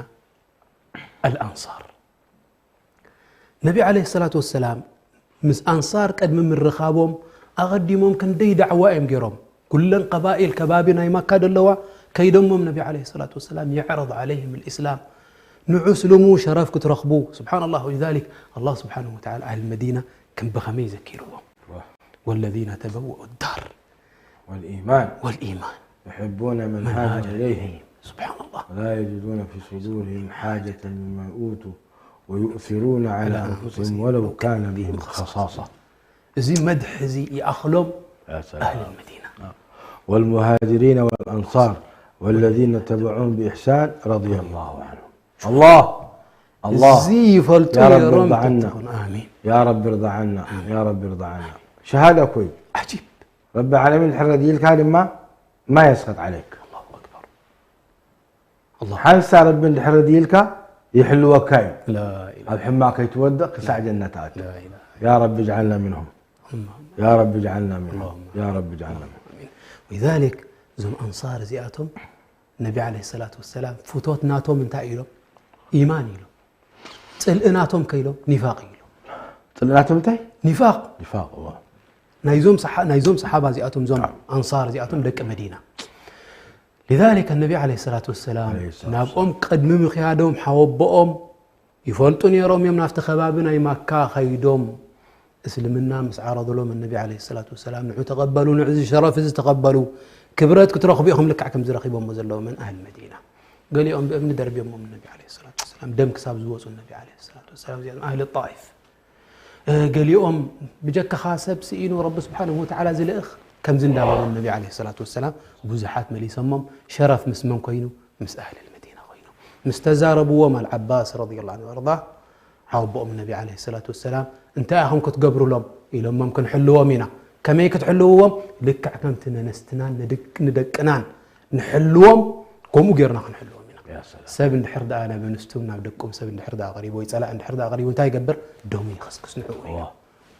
ኣልኣንሳር። ነቢ ዓለይሂ ሰላቱ ወሰላም ምስ ኣንሳር ቅድሚ ምርኻቦም ኣቐዲሞም ክንደይ ዳዕዋ እዮም ገይሮም። ኩለን ቀባኢል ከባቢ ናይ ማካ ደለዋ ከይደሞም ነቢ ዓለይሂ ሰላቱ ወሰላም የዕረድ ዓለይሂም ልእስላም። ንዑ ስልሙ ሸረፍ ክትረኽቡ። ስብሓንላህ፣ ወሊዛሊክ ኣላህ ስብሓንሁ ወተዓላ ኣህል መዲና ከም ብኸመይ ዘኪርዎም። ወለዚነ ተበወኡ ዳር والإيمان ወልኢማን يحبون من መን هاجر ሃጀረ إليهم ስብሓንላህ። ولا يجدون في صدورهم حاجة مما أوتوا ويؤثرون على أنفسهم ولو كان بهم خصاصة. እዚ መድሒ እዚ ይኣኽሎም يا سلام. ኣህል መዲና። والمهاجرين والأنصار والذين تبعوهم بإحسان رضي الله عنهم. الله الله እዚ ይፈልጡ يا رب ነይሮም ارض عنا. ተኾኑ። ኣሚን። يا رب ارض عنا يا رب ارض عنا. شهادة كوي. ዓጂብ። رب العالمين ድሕር ረዲእልካ ድማ ما يسخط عليك. ኣላሁ ኣክበር። ሓንሳ ረቢ እንድሕር ረዲእልካ ይሕልወካ እዩ። ላኢላሃ ኣብ ሕማቕ ከይትወድቕ ክሳዕ ጀነት ኣት ላኢላሃ يا رب اجعلنا منهم. اللهم يا رب اجعلنا منهم. اللهم. يا رب اجعلنا منهم. ولذلك እዞም ኣንሳር እዚኣቶም ነቢ ዓለይሂ ሰላቱ ወሰላም ፍቶት ናቶም እንታይ ኢሎም? ኢማን ኢሎም። ጽልኢ ናቶም ከ ኢሎም ኒፋቅ ኢሎም። ጽልኢ ናቶም እንታይ? ኒፋቅ ኒፋቅ እዋ ናይዞም ሰሓ-፣ ናይዞም ሰሓባ እዚኣቶም እዞም ኣንሳር እዚኣቶም ደቂ መዲና። لذلك ነቢ ዓለይሂ ሰላቱ ወሰላም ዓለይሂ ሰላቱ ናብኦም ቅድሚ ምኽያዶም ሓወቦኦም ይፈልጡ ነይሮም እዮም። ናብቲ ከባቢ ናይ ማካ ከይዶም እስልምና ምስ ዓረضሎም ነቢ عليه الصلاة والسلام ንዑ ተቐበሉ፣ ንዑ እዚ ሸረፍ እዚ ተቐበሉ፣ ክብረት ክትረኽቡ ኢኹም፣ ልክዕ ከምዚ ረኺቦሞ ዘለዉ መን ኣህል መዲና። ገሊኦም ብእምኒ ደርብዮሞም ነቢ عليه الصلاة والسلام፣ ደም ክሳብ ዝወፁ ነቢ عليه الصلاة والسلام፣ እዚኣቶም ኣህል ጣኢፍ። እ፣ ገሊኦም ብጀካኻ ሰብ ስኢኑ ረቢ ስብሓንሁ ወተዓላ ዝልእኽ ከምዚ እንዳበሉ ነቢ عليه الصلاة والسلام ብዙሓት መሊሶሞም። ሸረፍ ምስ መን ኮይኑ? ምስ ኣህል መዲና ኮይኑ። ምስ ተዛረብዎም ኣልዓባስ ረዲየላሁ ዐንሁ ወኣርዳ ዓቦኦም ነቢ عليه الصلاة والسلام እንታይ ኢኹም ክትገብሩሎም ኢሎሞም ክንሕልዎም ኢና። ከመይ ክትሕልውዎም? ልክዕ ከምቲ ነነስትናን ንድቅ- ንደቅናን ንሕልዎም ከምኡ ጌርና ክንሕልዎም ኢና። ያ ሰላም። ሰብ እንድሕር ደኣ ናብ ኣንስቱን ናብ ደቁም ሰብ እንድሕር ደኣ ቀሪቡ ወይ ጸላእ እንድሕር ደኣ ቀሪቡ እንታይ ይገብር? ደሙ ይኸስክስ ንዕኡ ኢሉ። ዋ።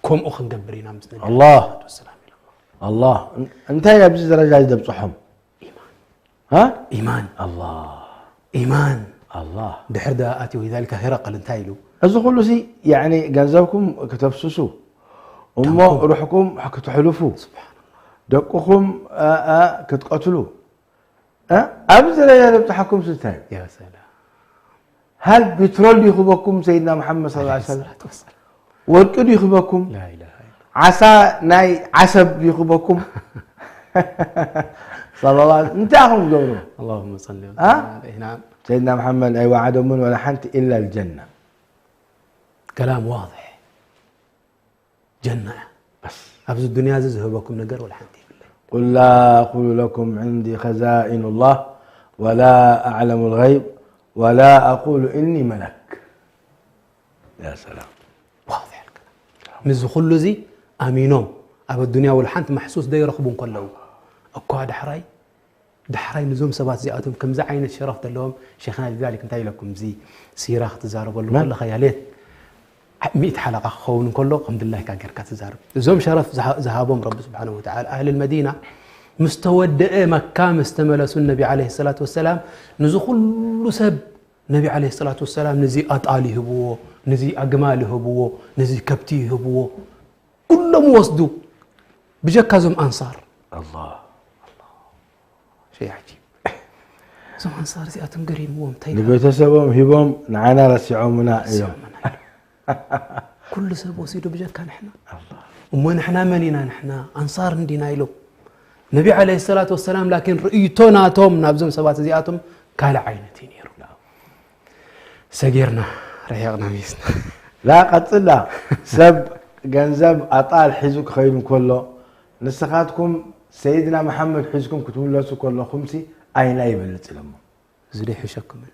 ከምኡ ክንገብር ኢና ምስ ነቢ ኣላህ። عليه الصلاة والسلام ኢሎም። ኣላህ እን- እንታይ ኣብዚ ደረጃ እዚ ዘብፅሖም? ኢማን ها؟ ኢማን ኣላህ ኢማን ኣላህ ድሕር ደኣ ኣትዩ ذلك ሂረቀል እንታይ ኢሉ? እዚ ኩሉ ሲ ያኒ ገንዘብኩም ከተፍስሱ እሞ ደምኩም። ሩሕኩም ክትሕልፉ ስብሓንላህ ደቅኹም አ- አ- ክትቀትሉ እ? ኣብዚ ደረጃ ዘብፅሓኩም ሲ እንታይ እዩ? ያ ሰላም ሃል ቢትሮል ይኽበኩም ሰይድና መሓመድ صلى الله عليه وسلم ሰላቱ ወሰላም ወርቂ ይኽበኩም ላኢላሃ ኢላ ዓሳ ናይ ዓሰብ ይኽበኩም صلى الله عليه እንታይ ኢኹም ትገብሩ اللهم صل ها؟ وسلم عليه نعم ሰይድና መሓመድ ኣይወዓደሙን ወላ ሓንቲ إلا الجنة كلام واضح ጀና እያ ኣብዚ ዱንያ እዚ ዝህበኩም ነገር ወላ ሓንቲ የብለይ قل لا أقول لكم عندي خزائن الله ولا أعلم الغيب ولا أقول إني ملك يا سلام واضح الكلام ምስዚ ኩሉ እዚ ኣሚኖም ኣብ ኣዱንያ ወላ ሓንቲ ማሕሱስ ደይረኽቡ እንከለዉ እኳ ዳሕራይ ዳሕራይ ንዞም ሰባት እዚኣቶም ከምዚ ዓይነት ሸረፍ ዘለዎም ሸይኽና ሊዛሊክ እንታይ ኢለኩም እዚ ሲራ ክትዛረበሉ መን? ከለኻ ያሌት ሚእቲ ሓለቃ ክኸውን እንከሎ ከም ድላይካ ጌርካ ትዛረብ እዞም ሸረፍ ዝሃ- ዝሃቦም ረቢ ስብሓን ወተዓላ ኣህል መዲና ምስ ተወደአ መካ ምስ ተመለሱ ነቢ ዓለ ሰላት ወሰላም ንዚ ኩሉ ሰብ ነቢ ዓለ ሰላት ወሰላም ነዚ ኣጣል ይህብዎ ነዚ ኣግማል ይህብዎ ነዚ ከብቲ ይህብዎ ኩሎም ወስዱ ብጀካ እዞም ኣንሳር الله ሸይ ዓጂብ እዞም ኣንሳር እዚኣቶም ገሪምዎም እንታይ ንቤተሰቦም ሂቦም ንዓና ረሲዖምና እዮም ኩሉ ሰብ ወሲዱ ብጀካ ንሕና እሞ ንሕና መን ኢና ንሕና ኣንሳር እንዲና ኢሎም ነቢ ዓለ ሰላት ወሰላም ላኪን ርእይቶ ናቶም ናብዞም ሰባት እዚኣቶም ካልእ ዓይነት እዩ ነይሩ ሰጊርና ርሒቕና ሚስና ላ ቀፅላ ሰብ ገንዘብ ኣጣል ሒዙ ክኸይዱ እንከሎ ንስኻትኩም ሰይድና መሓመድ ሒዝኩም ክትምለሱ ከለኹምሲ ኣይና ይበልፅ ኢሎሞ እዚ ዶ ይሕሸኩምን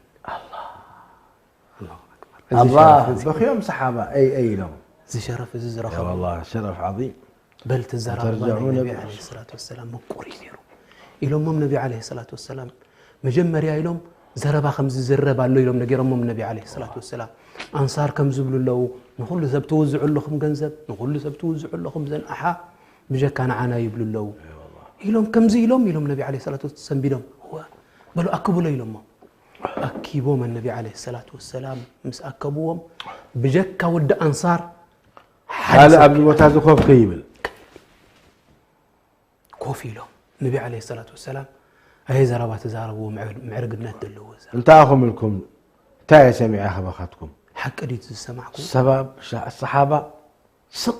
ኣላህ በኺዮም ሰሓባ ኣይ ኣይ ኢሎም እዚ ሸረፍ እዚ ዝረኸቡ والله شرف عظيم በል ትዘራረባ ተርጀዑ ነቢ ነቢ ዓለይሂ ሰላቱ ወሰላም ምቁር እዩ ነይሩ ኢሎሞም ነቢ ዓለይሂ ሰላቱ ወሰላም መጀመርያ ኢሎም ዘረባ ከም ዝዝረብ ኣሎ ኢሎም ነጊሮሞም ነቢ ዓለይሂ ሰላቱ ወሰላም ኣንሳር ከም ዝብሉ ኣለዉ ንኹሉ ሰብ ትውዝዑ ኣለኹም ገንዘብ ንኹሉ ሰብ ትውዝዑ ኣለኹም ዘንኣሓ ብጀካ ንዓና ይብሉ ኣለዉ ኢሎም ከምዚ ኢሎም ኢሎም ነቢ ዓለይሂ ሰላቱ ወሰላም ሰንቢዶም እወ በሉ ኣክብሎ ኢሎሞ ኣኪቦም ነቢ ዓለይሂ ሰላቱ ወሰላም ምስ ኣከብዎም ብጀካ ወዲ ኣንሳር ሓደ ካልእ ሰብ ኣብዚ ቦታ እዚ ኮፍ ከይብል ኮፍ ኢሎም ነቢ ዓለይሂ ሰላቱ ወሰላም ኣየ ዘረባ ተዛረብዎ ምዕርግነት ዘለዎ ዘረባ እንታይ ኢኹም ኢልኩም እንታይ እየ ሰሚዐ ካባኻትኩም ሓቂ ድዩ ዝሰማዕኩ ሰባብ ሻ- ሰሓባ ስቕ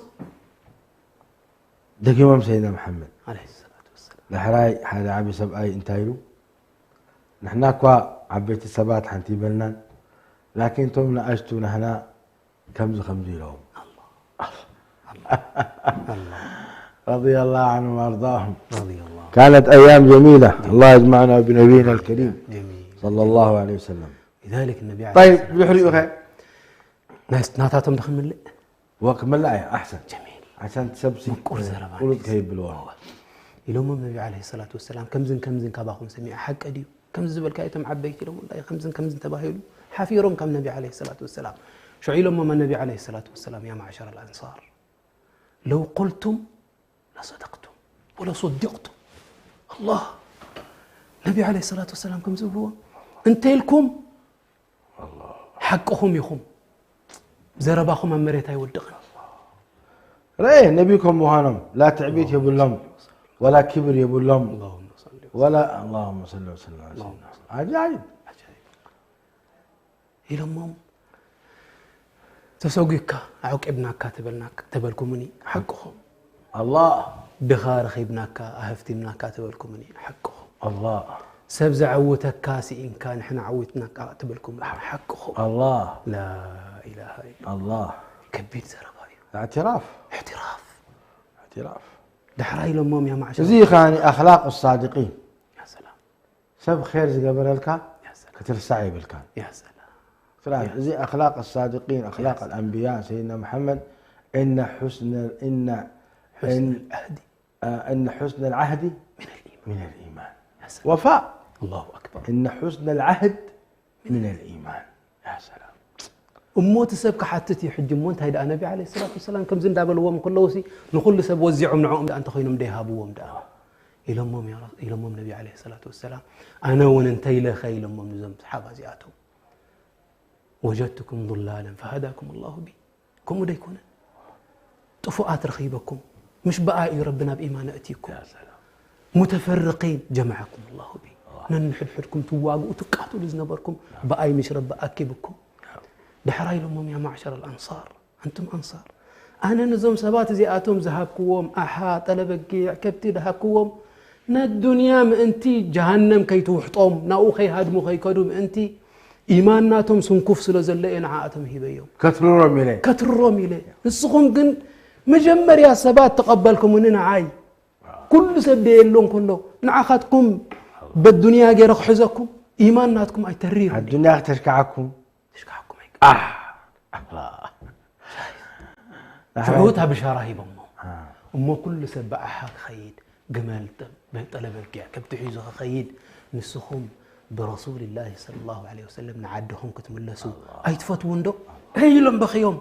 ደጊሞም ሰይድና መሓመድ ዓለይሂ ሰላቱ ወሰላም ዳሕራይ ሓደ ዓቢ ሰብኣይ እንታይ ኢሉ ንሕና እኳ ዓበይቲ ሰባት ሓንቲ ይበልናን ላኪን እቶም ንኣሽቱ ናህና ከምዚ ከምዚ ኢሎም رضي الله عنهم وأرضاهم رضي الله كانت أيام جميلة الله يجمعنا بنبينا الكريم جميل صلى الله عليه وسلم لذلك النبي عليه طيب الصلاة ድሕሪኡ ኸ ናይስ- ናታቶም ዶ ክንምልእ ወክመላ እያ ኣሕሰን ጀሚል ሓሰን ሰብሲ ምቁር ዘረባ ቁሉብ ከይብልዎ ኢሎሞም ነቢ ዓለይሂ ሰላቱ ወሰላም ከምዝን ከምዝን ካባኹም ሰሚዐ ሓቂ ድዩ ከምዚ ዝበልካ እቶም ዓበይቲ ኢሎም ወላሂ ከምዝን ከምዝን ተባሂሉ ሓፊሮም ካብ ነቢ ዓለይሂ ሰላቱ ወሰላም ሽዑ ኢሎሞም ነቢ ዓለይሂ ሰላቱ ወሰላም ያ ማዕሸር ኣልኣንሳር ለው ቁልቱም ለሰደቅቱም ወለሰዲቅቱም ኣላህ ነቢ ዓለይሂ ሰላቱ ወሰላም ከም ዝብልዎ እንተ ኢልኩም ሓቅኹም ኢኹም ዘረባኹም ኣብ መሬት ኣይወድቕን ረኤ ነቢ ከም ምዃኖም ላ ትዕቢት የብሎም ወላ ክብር የብሎም اللهم صل ወላ اللهم صل وسلم على سيدنا محمد. عجائب ኢሎሞም ተሰጒግካ ኣዕቂብናካ ተበልናካ-፣ ተበልኩምኒ፣ ሓቅኹም። ኣላህ ድኻ ረኺብናካ ኣህፍቲምናካ ተበልኩምኒ፣ ሓቅኹም። ኣላህ ሰብ ዘዐውተካ ስኢንካ ንሕና ዓዊትናካ ተበልኩምኒ፣ ሓቅኹም። ኣላህ ላኢላሃ ኢላ ኣላህ ከቢድ ዘረባ እዩ። اعتراف እሕትራፍ اعتراف ዳሕራይ ኢሎሞም ያ ማዕሸር እዚ ኸዓኒ أخلاق الصادقين ያ ሰላም ሰብ ኸይር ዝገበረልካ ያ ሰላም ክትርሳዕ የብልካን ያ ሰላም ትራን እዚ أخلاق الصادقين أخلاق الأنبياء سيدنا محمد إن حسن إن حسن إن العهد آه، إن حسن العهد من الإيمان من الإيمان يا سلام. وفاء الله أكبر إن حسن العهد من الإيمان يا سلام እሞ እቲ ሰብ ክሓትት እዩ ሕጂ እሞ እንታይ ደኣ ነቢ ዓለይሂ ሰላቱ ወሰላም ከምዚ እንዳበልዎም ከለውሲ ንኹሉ ሰብ ወዚዖም ንዕኦም ደኣ እንተኾይኖም ደይሃብዎም ደኣ ኢሎሞም ያ ረ- ኢሎሞም ነቢ ዓለይሂ ሰላቱ ወሰላም ኣነ እውን እንተ ኢለኸ ኢሎሞም ንዞም ሰሓባ እዚኣቶም وجدتكم ضلالا فهداكم الله بي ከምኡ ዶ ኣይኮነን ጥፉኣት ረኺበኩም ምሽ ብኣ እዩ ረቢ ናብ ኢማን ኣእትይኩም متفرقين جمعكم الله بي ነንሕድሕድኩም ትዋግኡ ትቃትሉ ዝነበርኩም ብኣይ ምሽ ረቢ ኣኪብኩም ዳሕራይ ኢሎሞም ያ ማዕሸር ኣልኣንሳር ኣንቱም ኣንሳር ኣነ ነዞም ሰባት እዚኣቶም ዝሃብክዎም ኣሓ ጠለበጊዕ ከብቲ ዝሃብክዎም ነዱንያ ምእንቲ ጀሃነም ከይትውሕጦም ናብኡ ከይሃድሙ ከይከዱ ምእንቲ ኢማን ናቶም ስንኩፍ ስለ ዘሎ እየ ንዓኣቶም ሂበዮም ከትርሮም ኢለ ከትርሮም ኢለ ንስኹም ግን መጀመርያ ሰባት ተቐበልኩምኒ ንዓይ ኩሉ ሰብ ደየሎ እንከሎ ንዓኻትኩም በዱንያ ገይረ ክሕዘኩም ኢማን ናትኩም ኣይተሪር ኣዱንያ ክተሽካዓኩም ተሽካዕኩም ኣይ ኣህ ትሑት ብሻራ ሂቦሞ እሞ ኩሉ ሰብ ብኣሓ ክኸይድ ግመል ጠለበጊዕ ከብቲ ሒዙ ክኸይድ ንስኹም ብረሱልላህ ሰለላሁ ዐለይሂ ወሰለም ንዓድኹም ክትምለሱ ኣይትፈትዉን ዶ ኢሎም በኽዮም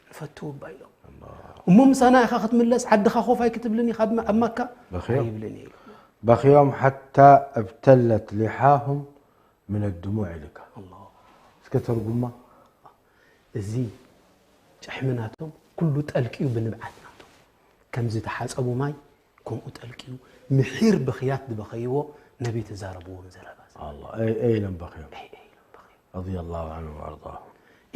ንፈቱ እባ ኢሎም እሞ ምሳና ኢኻ ክትምለስ ዓድኻ ኮፍ ኣይክትብልን ኢኻ ኣብ መካ በኽዮም። ኣይብልን ኢሉ بكيهم حتى ابتلت لحاهم من الدموع ኢልካ እስከ ተርጉማ እዚ ጭሕሚ ናቶም ኩሉ ጠልቅዩ ብንብዓት ናቶም ከምዚ ተሓፀቡ ማይ ከምኡ ጠልቅዩ ምሒር ብኽያት ዝበኸይዎ ነቢ ተዛረብዎም ዘረባ ኣይ ኢሎም በኽዮም رضي الله عنهم وأرضاهم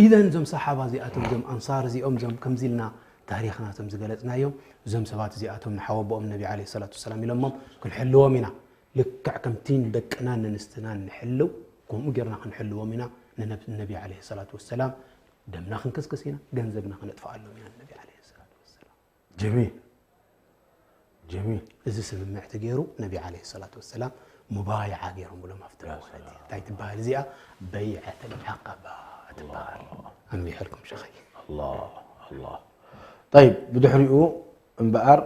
ኢዘን እዞም ሰሓባ እዚኣቶም እዞም ኣንሳር እዚኦም እዞም ከምዚ ኢልና ታሪኽ ናቶም ዝገለፅናዮም እዞም ሰባት እዚኣቶም ንሓወቦኦም ነቢ ዓለይሂ ሰላቱ ወሰላም ኢሎሞም ክንሕልዎም ኢና ልክዕ ከምቲ ንደቅናን ንንስትናን ንሕልው ከምኡ ጌርና ክንሕልዎም ኢና ንነቢ ዓለይሂ ሰላቱ ወሰላም ደምና ክንክስክስ ኢና ገንዘብና ክነጥፍኣሎም ኢና ንነቢ ዓለይሂ ሰላቱ ወሰላም جميل جميل እዚ ስምምዕ ተገይሩ ነቢ ዓለይሂ ሰላቱ ወሰላም ሙባይዓ ገይሮምሎም ኣብቲ ነዋሕቲ እንታይ ትበሃል እዚኣ በይዐት ልዓቀባ ትበሃል ኣንቢሐልኩም ሸኸይ الله الله طيب ብድሕሪኡ እምበኣር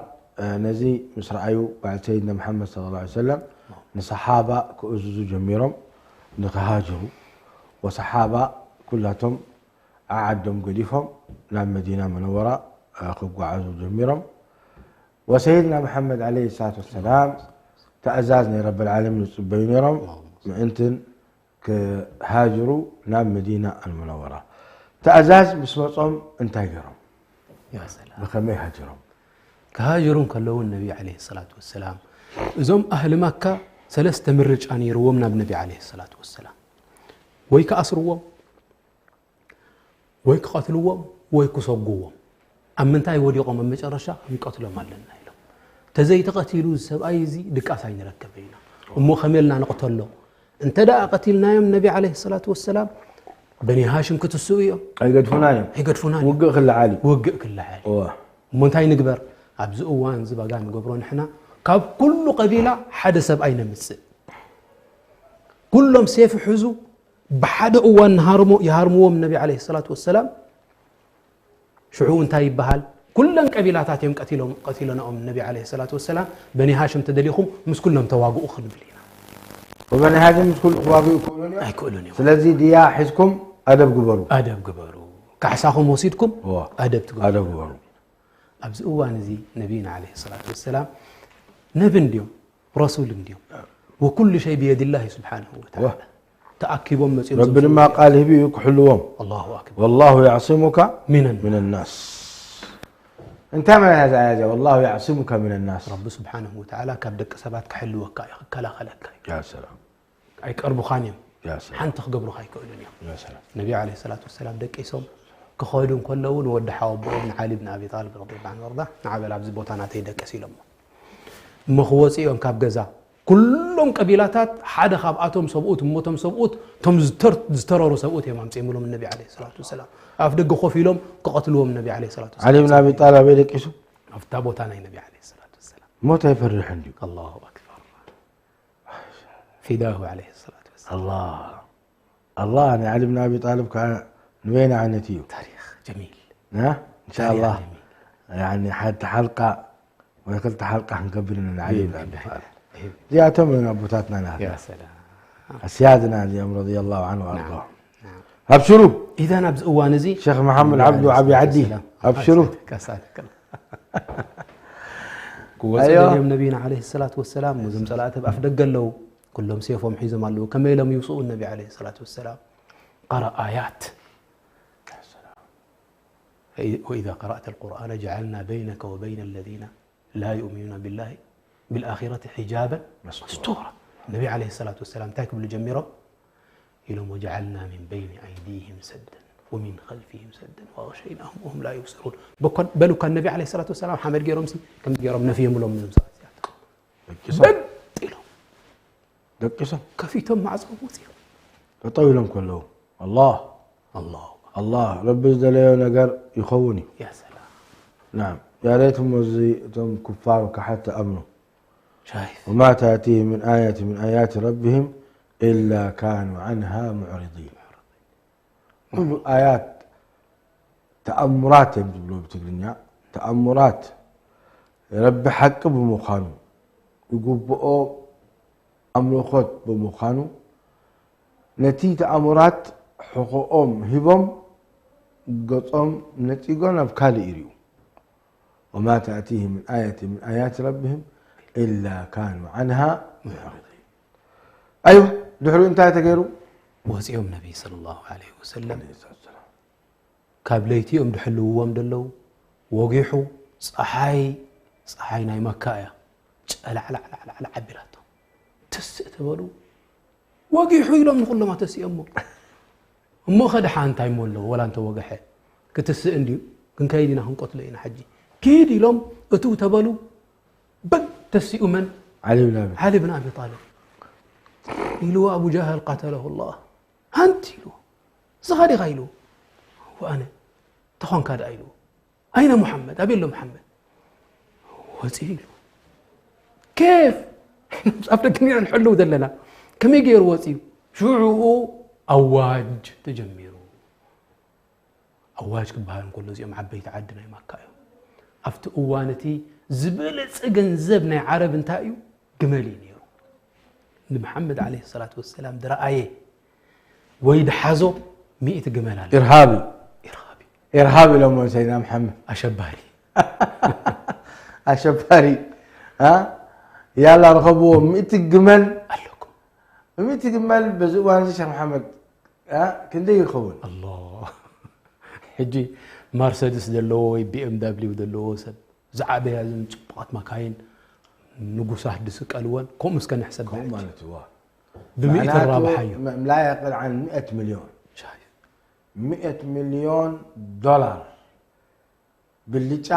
ነዚ ምስ ረኣዩ በዓል ሰይድና መሓመድ صلى الله عليه وسلم ንሰሓባ ክእዝዙ ጀሚሮም ንክሃጅሩ ወሰሓባ ኩላቶም ዓዓዶም ገዲፎም ናብ መዲና መነወራ ክጓዓዙ ጀሚሮም ወሰይድና መሓመድ عليه الصلاة والسلام ትእዛዝ ናይ ረብ العالمين ዝፅበዩ ነይሮም ምእንትን ክሃጅሩ ናብ መዲና المنورة ትእዛዝ ምስ መፆም እንታይ ገይሮም ያ ሰላም ብኸመይ ሃጅሮም ክሃጅሩ እንከለውን ነቢ ዓለይሂ ሰላቱ ወሰላም እዞም ኣህሊ መካ ሰለስተ ምርጫ ነይርዎም ናብ ነቢ ዓለይሂ ሰላቱ ወሰላም ወይ ክኣስርዎም ወይ ክቐትልዎም ወይ ክሰጉዎም ኣብ ምንታይ ወዲቖም ኣብ መጨረሻ ክንቀትሎም ኣለና ኢሎም ተዘይተቐቲሉ እዚ ሰብኣይ እዚ ድቃስ ኣይንረከበ ኢና እሞ ከመልና ንቕተሎ እንተ ደኣ ቀቲልናዮም ነቢ ዓለይሂ ሰላቱ ወሰላም በኒ ሃሽም ክትስኡ እዮም ኣይገድፉና እዮም ኣይገድፉና እዮም ውግእ ክለዓል እዩ ውግእ ክለዓል እዩ እዋ እሞ እንታይ ንግበር ኣብዚ እዋን እዚ ባጋ ንገብሮ ንሕና ካብ ኩሉ ቀቢላ ሓደ ሰብኣይ ነምፅእ ኩሎም ሴፍ ሕዙ ብሓደ እዋን ንሃርሞ ይሃርምዎም ነቢ ዓለይሂ ሰላቱ ወሰላም ሽዑ እንታይ ይበሃል ኩለን ቀቢላታት እዮም ቀቲሎም ቀቲለናኦም ነቢ ዓለይሂ ሰላቱ ወሰላም በኒ ሃሽም ተደሊኹም ምስ ኩሎም ተዋግኡ ክንብል ኢና ወበኒ ሃሽም ምስ ኩሉ ክዋግኡ ይክእሉን እዮም ኣይክእሉን እዮም ስለዚ ድያ ሒዝኩም ኣደብ ግበሩ ኣደብ ግበሩ ካሕሳኹም ወሲድኩም እዋ ኣደብ ትግበሩ ኣደብ ግበሩ ኣብዚ እዋን እዚ ነቢና ዓለይሂ ሰላቱ ወሰላም ነቢ እንድዮም ረሱል እንድዮም ወኩሉ ሸይ ብየድላሂ ስብሓንሁ ወተዓላ ተኣኪቦም መፂኦም ረቢ ድማ ቃል ሂቡ እዩ ክሕልዎም ኣላሁ ኣክበር والله يعصمك ሚነን من الناس እንታይ ማለት እዛ ኣያ እዚኣ والله يعصمك من الناس ረቢ ስብሓንሁ ወተዓላ ካብ ደቂ ሰባት ክሕልወካ እዩ ክከላኸለካ እዩ يا سلام ኣይቀርቡኻን እዮም يا سلام ሓንቲ ክገብሩኻ ኣይክእሉን እዮም يا سلام ነቢ ዓለይሂ ሰላቱ ወሰላም ደቂሶም ክኸዱ እንከለዉ ንወዲ ሓወቦኦም ንዓሊ ብን ኣቢ ጣልብ ረዲየላሁ ዐንሁ ወርዳ፣ "ንዓ በል ኣብዚ ቦታ ናተይ ደቅስ" ኢሎሞ። እሞ ክወፁ እዮም ካብ ገዛ። ኩሎም ቀቢላታት ሓደ ካብኣቶም ሰብኡት፣ እሞቶም ሰብኡት፣ እቶም ዝተር-፣ ዝተረሩ ሰብኡት እዮም ኣምፂኦምሎም ነቢ ዓለይሂ ሰላቱ ወሰላም። ኣፍ ደገ ኮፍ ኢሎም ክቐትልዎም ነቢ ዓለይሂ ሰላቱ ወሰላም። ዓሊ ብን ኣቢ ጣልብ ኣበይ ደቂሱ? ኣብታ ቦታ ናይ ነቢ ዓለይሂ ሰላቱ ወሰላም። ሞት ኣይፈርሕን ድዩ? ኣላሁ ኣክበር። ፊዳሁ ዓለይሂ ሰላቱ ወሰላም። ኣላህ። ኣላህ፣ ናይ ዓሊ ብን ኣቢ ጣልብ ከዓ ንበይና ዓይነት እዩ። ታሪኽ ጀሚል። ና? ኢንሻኣላህ። ታሪኽ ጀሚል። ያኒ፣ ሓንቲ ሓልቃ ወይ ክልተ ሓልቃ ክንገብር ኢና ንዓሊ ብን ኣቢ ጣልብ። እዚኣቶም እዮም ኣቦታትና ናህና። ያ ሰላም። ኣስያድና እዚኦም ረዲየላሁ ዐንሁ ወኣርዳሁ። ናም፣ ናም። ኣብሽሩ። ኢዘን ኣብዚ እዋን እዚ ሸኽ መሓመድ ዓብዱ ዓብዪ ዓዲ። ሰላም። ኣብሽሩ። ኣሳደካ፣ ኣሳደካ። ክወፁ ኣይዋ። ደልዮም ነቢና ዓለይሂ ሰላቱ ወሰላም፣ እዞም ጸላእቲ ኣብ ኣፍ ደገ ኣለዉ። ኩሎም ሴፎም ሒዞም ኣለዉ። ከመይ ኢሎም ይውፅኡ ነቢ ዓለይሂ ሰላቱ ወሰላም? ቀረአ ኣያት። وإذا قرأت القرآن جعلنا بينك وبين الذين لا يؤمنون بالله بالآخرة حجابا مستورا. ነቢ ዓለይሂ ሰላቱ ወሰላም እንታይ ክብሉ ጀሚሮም? ኢሎም፣ "وجعلنا من بين أيديهم سدا ومن خلفهم سدا وأغشيناهم فهم لا يبصرون." በኳ-፣ በሉ እኳ ነቢ ዓለይሂ ሰላቱ ወሰላም ሓመድ ገይሮም ሲ፣ ከምዚ ገይሮም ነፍዮምሎም እዞም ሰባት እዚኣቶም። ደቂሶም። በጥ ኢሎም። ደቂሶም። ከፊቶም ማዕጾ ወፂኦም። ጠጠው ኢሎም ከለዉ፣ ኣላህ፣ ኣላሁ ኣላህ፣ ረቢ ዝደለዮ ነገር ይኸውን እዩ። ያ ሰላም። ናም። ያ ሌት እሞ እዚ እቶም ኩፋር ክሓት ተኣምኑ። ሻሂድ። وما تأتيهم من آية من آيات ربهم إلا كانوا عنها معرضين. ኩሉ ኣያት ተኣምራት እዮም ዝብሉ ብትግርኛ። ተኣምራት፣ ረቢ ሓቂ ብምዃኑ፣ ዝግብኦ ኣምልኾት ብምዃኑ፣ ነቲ ተኣምራት ሕቖኦም ሂቦም፣ ገጾም ነጺጎ ናብ ካልእ ይሪኡ። وما تأتيهم من آية من آيات ربهم إلا كانوا عنها معرضين. ኣይዋ፣ ድሕሪኡ እንታይ ተገይሩ? ወፂኦም ነቢ ሰለላሁ ዐለይሂ ወሰለም። ዐለይሂ ሰላም። ካብ ለይቲ እዮም ድሕልውዎም ደለዉ። ወጊሑ፣ ፀሓይ፣ ፀሓይ ናይ መካ እያ። ጨላዕላዕላዕላዕ ኣቢላቶ። ትስእ ተበሉ። ወጊሑ ኢሎም ንኹሎም ኣተሲኦሞ። እሞ ኸ ደሓ እንታይ እሞ ኣለዎ? ወላ እንተወግሐ ክትስእ እንድዩ። ክንከይድ ኢና፣ ክንቀትሎ ኢና ሕጂ። ኪድ ኢሎም እትው ተበሉ። በግ ተሲኡ መን? ዓሊ ብን ኣቢ። ዓሊ ብን ኣቢ ጣልብ። ኢልዎ ኣቡ ጃህል ቀተለሁ ላህ። ሃንቲ ኢልዎ። ንስኻ ዲኻ ኢልዎ። ወኣነ። ተኾንካ ደኣ ኢልዎ። ኣይነ ሙሓመድ? ኣበይ ኣሎ ሙሓመድ? ወፂኡ ኢሉ። ኬፍ? ኣብ ደገ ኢና ንሕልው ዘለና። ከመይ ገይሩ ወፂኡ? ሽዑኡ ኣዋጅ ተጀሚሩ። ኣዋጅ ክበሃል እንከሎ እዚኦም ዓበይቲ ዓዲ ናይ ማካ እዮም። ኣብቲ እዋን እቲ ዝበለፀ ገንዘብ ናይ ዓረብ እንታይ እዩ? ግመል እዩ ነይሩ። ንመሓመድ ዓለይሂ ሰላቱ ወሰላም ድረኣየ ወይ ድሓዞ ሚእቲ ግመል ኣለ። ኢርሃቢ። ኢርሃቢ። ኢርሃቢ ኢሎሞ ሰይድና መሓመድ። ኣሸባሪ። ኣሸባሪ። አ? ያላ ርኸብዎ ሚእቲ ግመል። ኣለኩም። ሚእቲ ግመል በዚ እዋን እዚ ሸኽ መሓመድ፣ አ? ክንደይ ይኸውን? ኣላህ። ሕጂ ማርሰድስ ዘለዎ ወይ ቢ ኤም ደብሊው ዘለዎ ሰብ ዝዓበያ እዘን ጽቡቓት መካይን ንጉሳት ዝስቀልወን፣ ከምኡ እስከ ንሕሰብ ከምኡ ማለት። ማለት እዩ፣ ዋ። ብሚእቲ ምኽንያቱ ራብሓዮ። ም-፣ ምላይ ኣቅል ዓን ሚእት ሚልዮን። ሻይ። ሚእት ሚልዮን ዶላር ብልጫ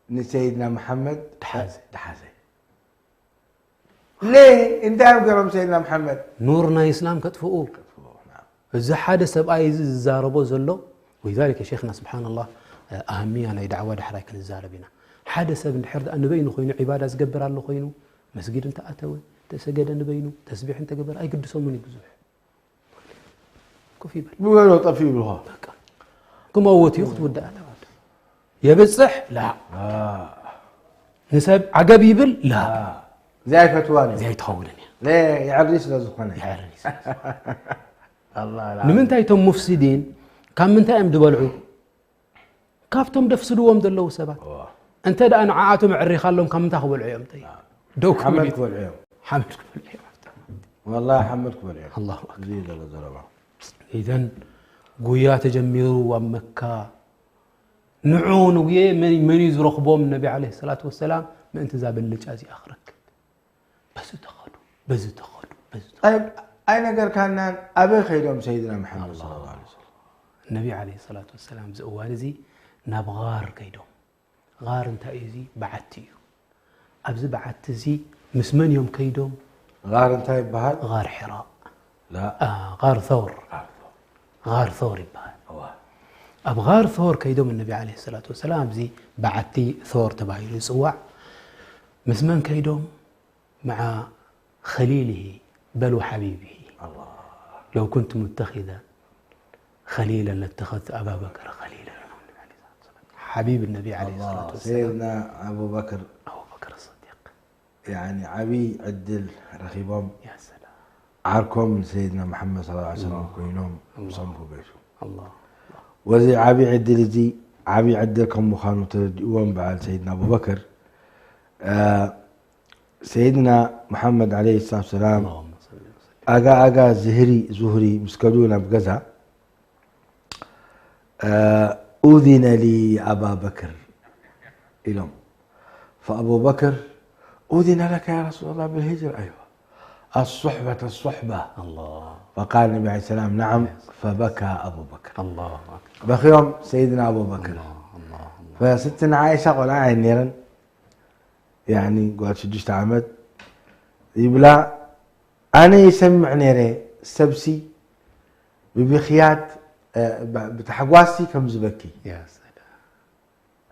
ንሰይድና መሓመድ ድሓዘ። ድሓዘ። ሌ፣ እንታይ እዮም ገይሮም ሰይድና መሓመድ? ኑር ናይ እስላም ከጥፍኡ። ከጥፍኡ፣ ናም። እዚ ሓደ ሰብኣይ እዚ ዝዛረቦ ዘሎ፣ ወሊዛሊከ ሸይኽና ስብሓንላህ፣ ኣህምያ ናይ ዳዕዋ ዳሕራይ ክንዛረብ ኢና። ሓደ ሰብ እንድሕር ደኣ ንበይኑ ኮይኑ ዒባዳ ዝገብር ኣሎ ኮይኑ፣ መስጊድ እንተኣተወ፣ እንተሰገደ ንበይኑ፣ ተስቢሕ እንተገበረ፣ ኣይግድሶምን እዩ ብዙሕ። ኮፍ ይበል። ብበሎ ጠፊኡ ይብልኻ። በቃ። ክመውት እዩ ክትውዳእ እታ ወዲ። የብጽሕ? ላ። አ። ንሰብ ዓገብ ይብል? ላ። አ። እዚኣ ኣይፈትዋን እዩ። እዚኣ ኣይትኸውንን እያ። ለ፣ የዕሪ ስለ ዝኾነ። የዕሪ ስለ ዝኾነ። ኣላ፣ ላ። ንምንታይ እቶም ሙፍሲዲን ካብ ምንታይ እዮም ዝበልዑ? ካብቶም ደፍስድዎም ዘለዉ ሰባት። እዋ። እንተ ደኣ ንዓኣቶም ኣዕሪኻሎም ካብ ምንታይ ክበልዑ እዮም? ተይ። አ። ደው ክብል ሓመድ እዩ። ክበልዑ እዮም። ሓመድ ክበልዑ እዮም። ወላሂ ሓመድ ክበልዑ እዮም። ኣላሁ ኣክበር። እዚ እዩ ዘሎ ዘረባ። ኢዘን ጉያ ተጀሚሩ ኣብ መካ። ንዑ ንጉየ መን፣ መን እዩ ዝረኽቦም? ነቢ ዓለይሂ ሰላቱ ወሰላም ምእንቲ እዛ ብልጫ እዚኣ ክረክብ። በዚ ተኸዱ፣ በዚ ተኸዱ፣ በዚ ተኸዱ። ኣይ-፣ ኣይነገርካናን ኣበይ ከይዶም ሰይድና መሓመድ ኣላሁ ሰለላሁ ዐለይሂ ወሰለም? ነቢ ዓለይሂ ሰላቱ ወሰላም ኣብዚ እዋን እዚ ናብ ጋር ከይዶም። ጋር እንታይ እዩ? እዚ በዓቲ እዩ። ኣብዚ በዓቲ እዚ ምስ መን እዮም ከይዶም? ጋር እንታይ ይበሃል? ጋር ሒራ፣ ላ አ፣ ጋር ثور፣ ጋር ثور ይበሃል። እዋ ኣብ ጋር ثور ከይዶም ነቢ ዓለይሂ ሰላቱ ወሰላም ኣብዚ በዓቲ ثور ተባሂሉ ይፅዋዕ። ምስ መን ከይዶም? مع خليله بل وحبيبه. ኣላ لو كنت متخذا خليلا لاتخذت أبا بكر خليلا. ሓቢብ ነቢ ዓለይሂ ሰላቱ ወሰላም ሰይድና ኣቡበክር ኣቡበክር ስዲቅ። ያኒ ዓብዪ ዕድል ረኺቦም ያ ሰላም። ዓርኮም ንሰይድና መሓመድ ስ ሰለም ኮይኖም ምሶም ክገሹ ኣላህ ወዚ ዓብዪ ዕድል እዚ ዓብዪ ዕድል ከም ምዃኑ ተረዲእዎም በዓል ሰይድና ኣቡበክር እ፣ ሰይድና መሓመድ ዓለይሂ ሰላቱ ሰላም اللهم صل وسلم. ኣጋ ኣጋ ዝህሪ ዙህሪ ምስ ከዱ ናብ ገዛ እ፣ أذن لي أبا بكر ኢሎም فأبو بكر أذن لك يا رسول الله بالهجرة أيوة الصحبة الصحبة ኣላህ فقال النبي عليه السلام نعم فبكى أبو بكر ኣላሁ ኣክበር። በኺዮም ሰይድና ኣቡበክር ኣላህ ኣላህ ኣላህ። ፈስትነ ዓይሻ ቆልዓ እየን ነይረን ያኒ ጓል ሽዱሽተ ዓመት ይብላ ኣነ ይሰምዕ ነይረ ሰብሲ ብብኽያት እ፣ ብ- ብታሕጓስሲ ከም ዝበኪ ያ ሰላም።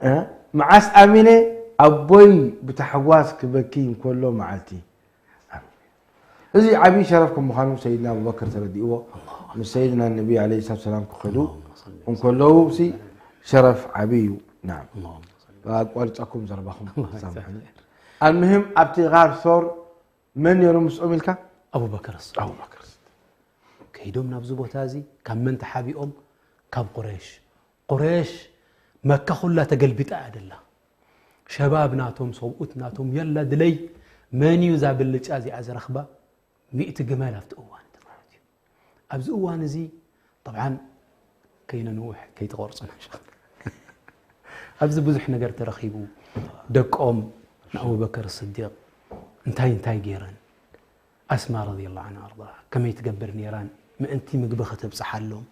እ፣ መዓስ ኣሚነ ኣቦይ ብታሕጓስ ክበኪ እንከሎ መዓልቲ እዚ ዓብዪ ሸረፍ ከም ምዃኑ ሰይድና ኣቡበክር ተረዲእዎ ምስ ሰይድና ነቢ ዓለይሂ ሰላቱ ሰላም ክኸዱ እንከለዉ ሲ ሸረፍ ዓብዪ እዩ ናም اللهم صل. ኣቋርፀኩም ዘረባኹም ሳምሕኒ ኣልምህም ኣብቲ ጋር ሶር መን ነይሩ ምስኦም ኢልካ ኣቡበክር ስዲቅ። ኣቡበክር ከይዶም ናብዚ ቦታ እዚ ካብ መን ተሓቢኦም? ካብ ቁረሽ። ቁረሽ መካ ኩላ ተገልቢጣ እያ ደላ። ሸባብ ናቶም ሰብኡት ናቶም የላ ድለይ መን እዩ እዛ ብልጫ እዚኣ ዝረኽባ? ሚእቲ ግመል ኣብቲ እዋን እቲ ማለት እዩ። ኣብዚ እዋን እዚ طبعا ከይነንውሕ ከይትቆርፁና ሸኽ ኣብዚ ብዙሕ ነገር ተረኺቡ ደቆም ንኣቡበከር ስዲቅ እንታይ እንታይ ገይረን ኣስማ ረዲየላሁ ዐንሃ ኣርዳሃ ከመይ ትገብር ነይራን ምእንቲ ምግቢ ከተብፅሓሎም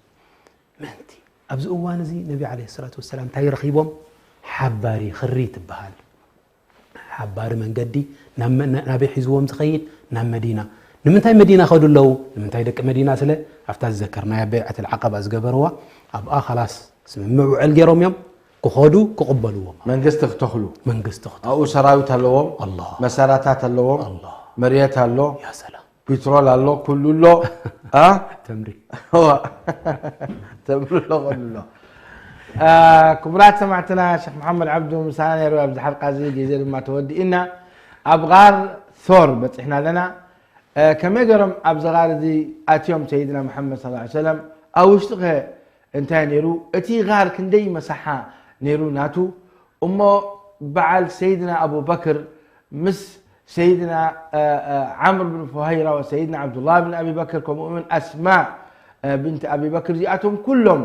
ምእንቲ ኣብዚ እዋን እዚ ነቢ ዓለይሂ ሰላቱ ወሰላም እንታይ ረኺቦም ሓባሪ ኽሪ ትበሃል ሓባሪ መንገዲ ናብ መ- ናበይ ሒዝዎም ዝኸይድ ናብ መዲና ንምንታይ መዲና ከዱ ኣለዉ ንምንታይ ደቂ መዲና ስለ ኣብታ ዝዘከርናያ በይዐት ልዓቀባ ዝገበርዋ ኣብኣ ኻላስ ስምምዕ ውዕል ገይሮም እዮም ክኸዱ ክቕበልዎም መንግስቲ ክተኽሉ መንግስቲ ክተ ኣብኡ ሰራዊት ኣለዎም ኣላ መሳርያታት ኣለዎም ኣላ መሬት ኣሎ ያ ሰላም ፒትሮል ኣሎ ኩሉ ኣሎ እ? ተምሪ እዋ። ተብሉ ኣሎ ኩሉ ኣሎ እ፣ ክቡራት ሰማዕትና ሸክ መሓመድ ዓብዱ ምሳና ነይሩ ኣብዚ ሓልቃ እዚ ግዜ ድማ ተወዲእና ኣብ ጋር ሶር በፂሕና ኣለና እ፣ ከመይ ገይሮም ኣብዚ ጋር እዚ ኣትዮም ሰይድና መሓመድ ስ ሰለም ኣብ ውሽጢ ከ እንታይ ነይሩ እቲ ጋር ክንደይ መሳሓ ነይሩ ናቱ እሞ በዓል ሰይድና ኣቡበክር ምስ ሰይድና ዓምር ብን ፉሃይራ ወሰይድና ዓብዱላህ ብን ኣቢበክር ከምኡ እውን ኣስማእ ብንት ኣቢበክር እዚኣቶም ኩሎም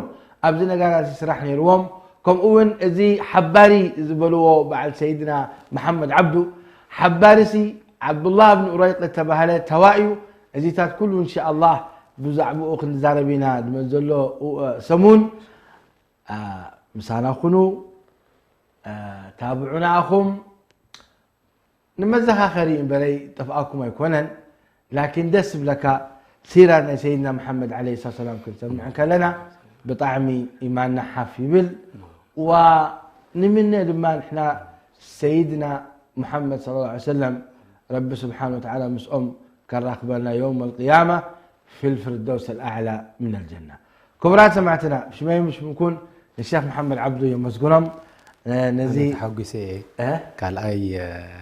ኣብዚ ነጋራት ስራሕ ነይርዎም ከምኡ እውን እዚ ሓባሪ ዝበልዎ በዓል ሰይድና መሓመድ ዓብዱ ሓባሪሲ ዓብዱላህ ብን ኡረይቅ ዝተባህለ ተዋእዩ እዚታት ኩሉ እንሻ ኣላህ ብዛዕባኡ ክንዛረብ ኢና ድመን ዘሎ ሰሙን ምሳና ኩኑ ታብዑና ኣኹም ንመዘኻኸሪ እምበረይ ጠፍኣኩም ኣይኮነን ላኪን ደስ ዝብለካ ሲራ ናይ ሰይድና መሓመድ ዓለይሂ ሰላም ሰላም ክንሰምዕ ከለና ብጣዕሚ ኢማንና ሓፍ ይብል ዋ ንምነ ድማ ንሕና ሰይድና ሙሓመድ صلى الله عليه وسلم ረቢ ስብሓን ወተዓላ ምስኦም ከራኽበና የውም ኣልቅያማ ፊ ልፍርደውስ ኣልኣዕላ ምን ኣልጀና ክቡራት ሰማዕትና ሽመይ ምሽ ምኩን ንሸክ መሓመድ ዓብዱ የመስግኖም ነዚ ተሓጒሰ እየ ካልኣይ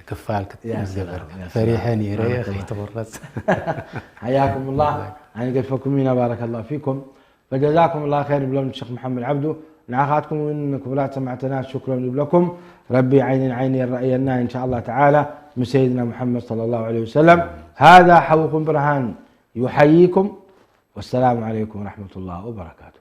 ክፋል ክትገብር ፈሪሐ ነይረ ከይተቆረፅ حياكم الله ኣይንገድፈኩም ኢና بارك الله فيكم فجزاكم الله خير ብሎም ሸክ መሓመድ ዓብዱ ንዓኻትኩም እውን ክቡራት ሰማዕትና ሽክሮን ይብለኩም ረቢ ዓይንን ዓይኒ የረእየና إن شاء الله تعالى من سيدنا محمد صلى الله عليه وسلم هذا حوكم برهان يحييكم والسلام عليكم ورحمة الله وبركاته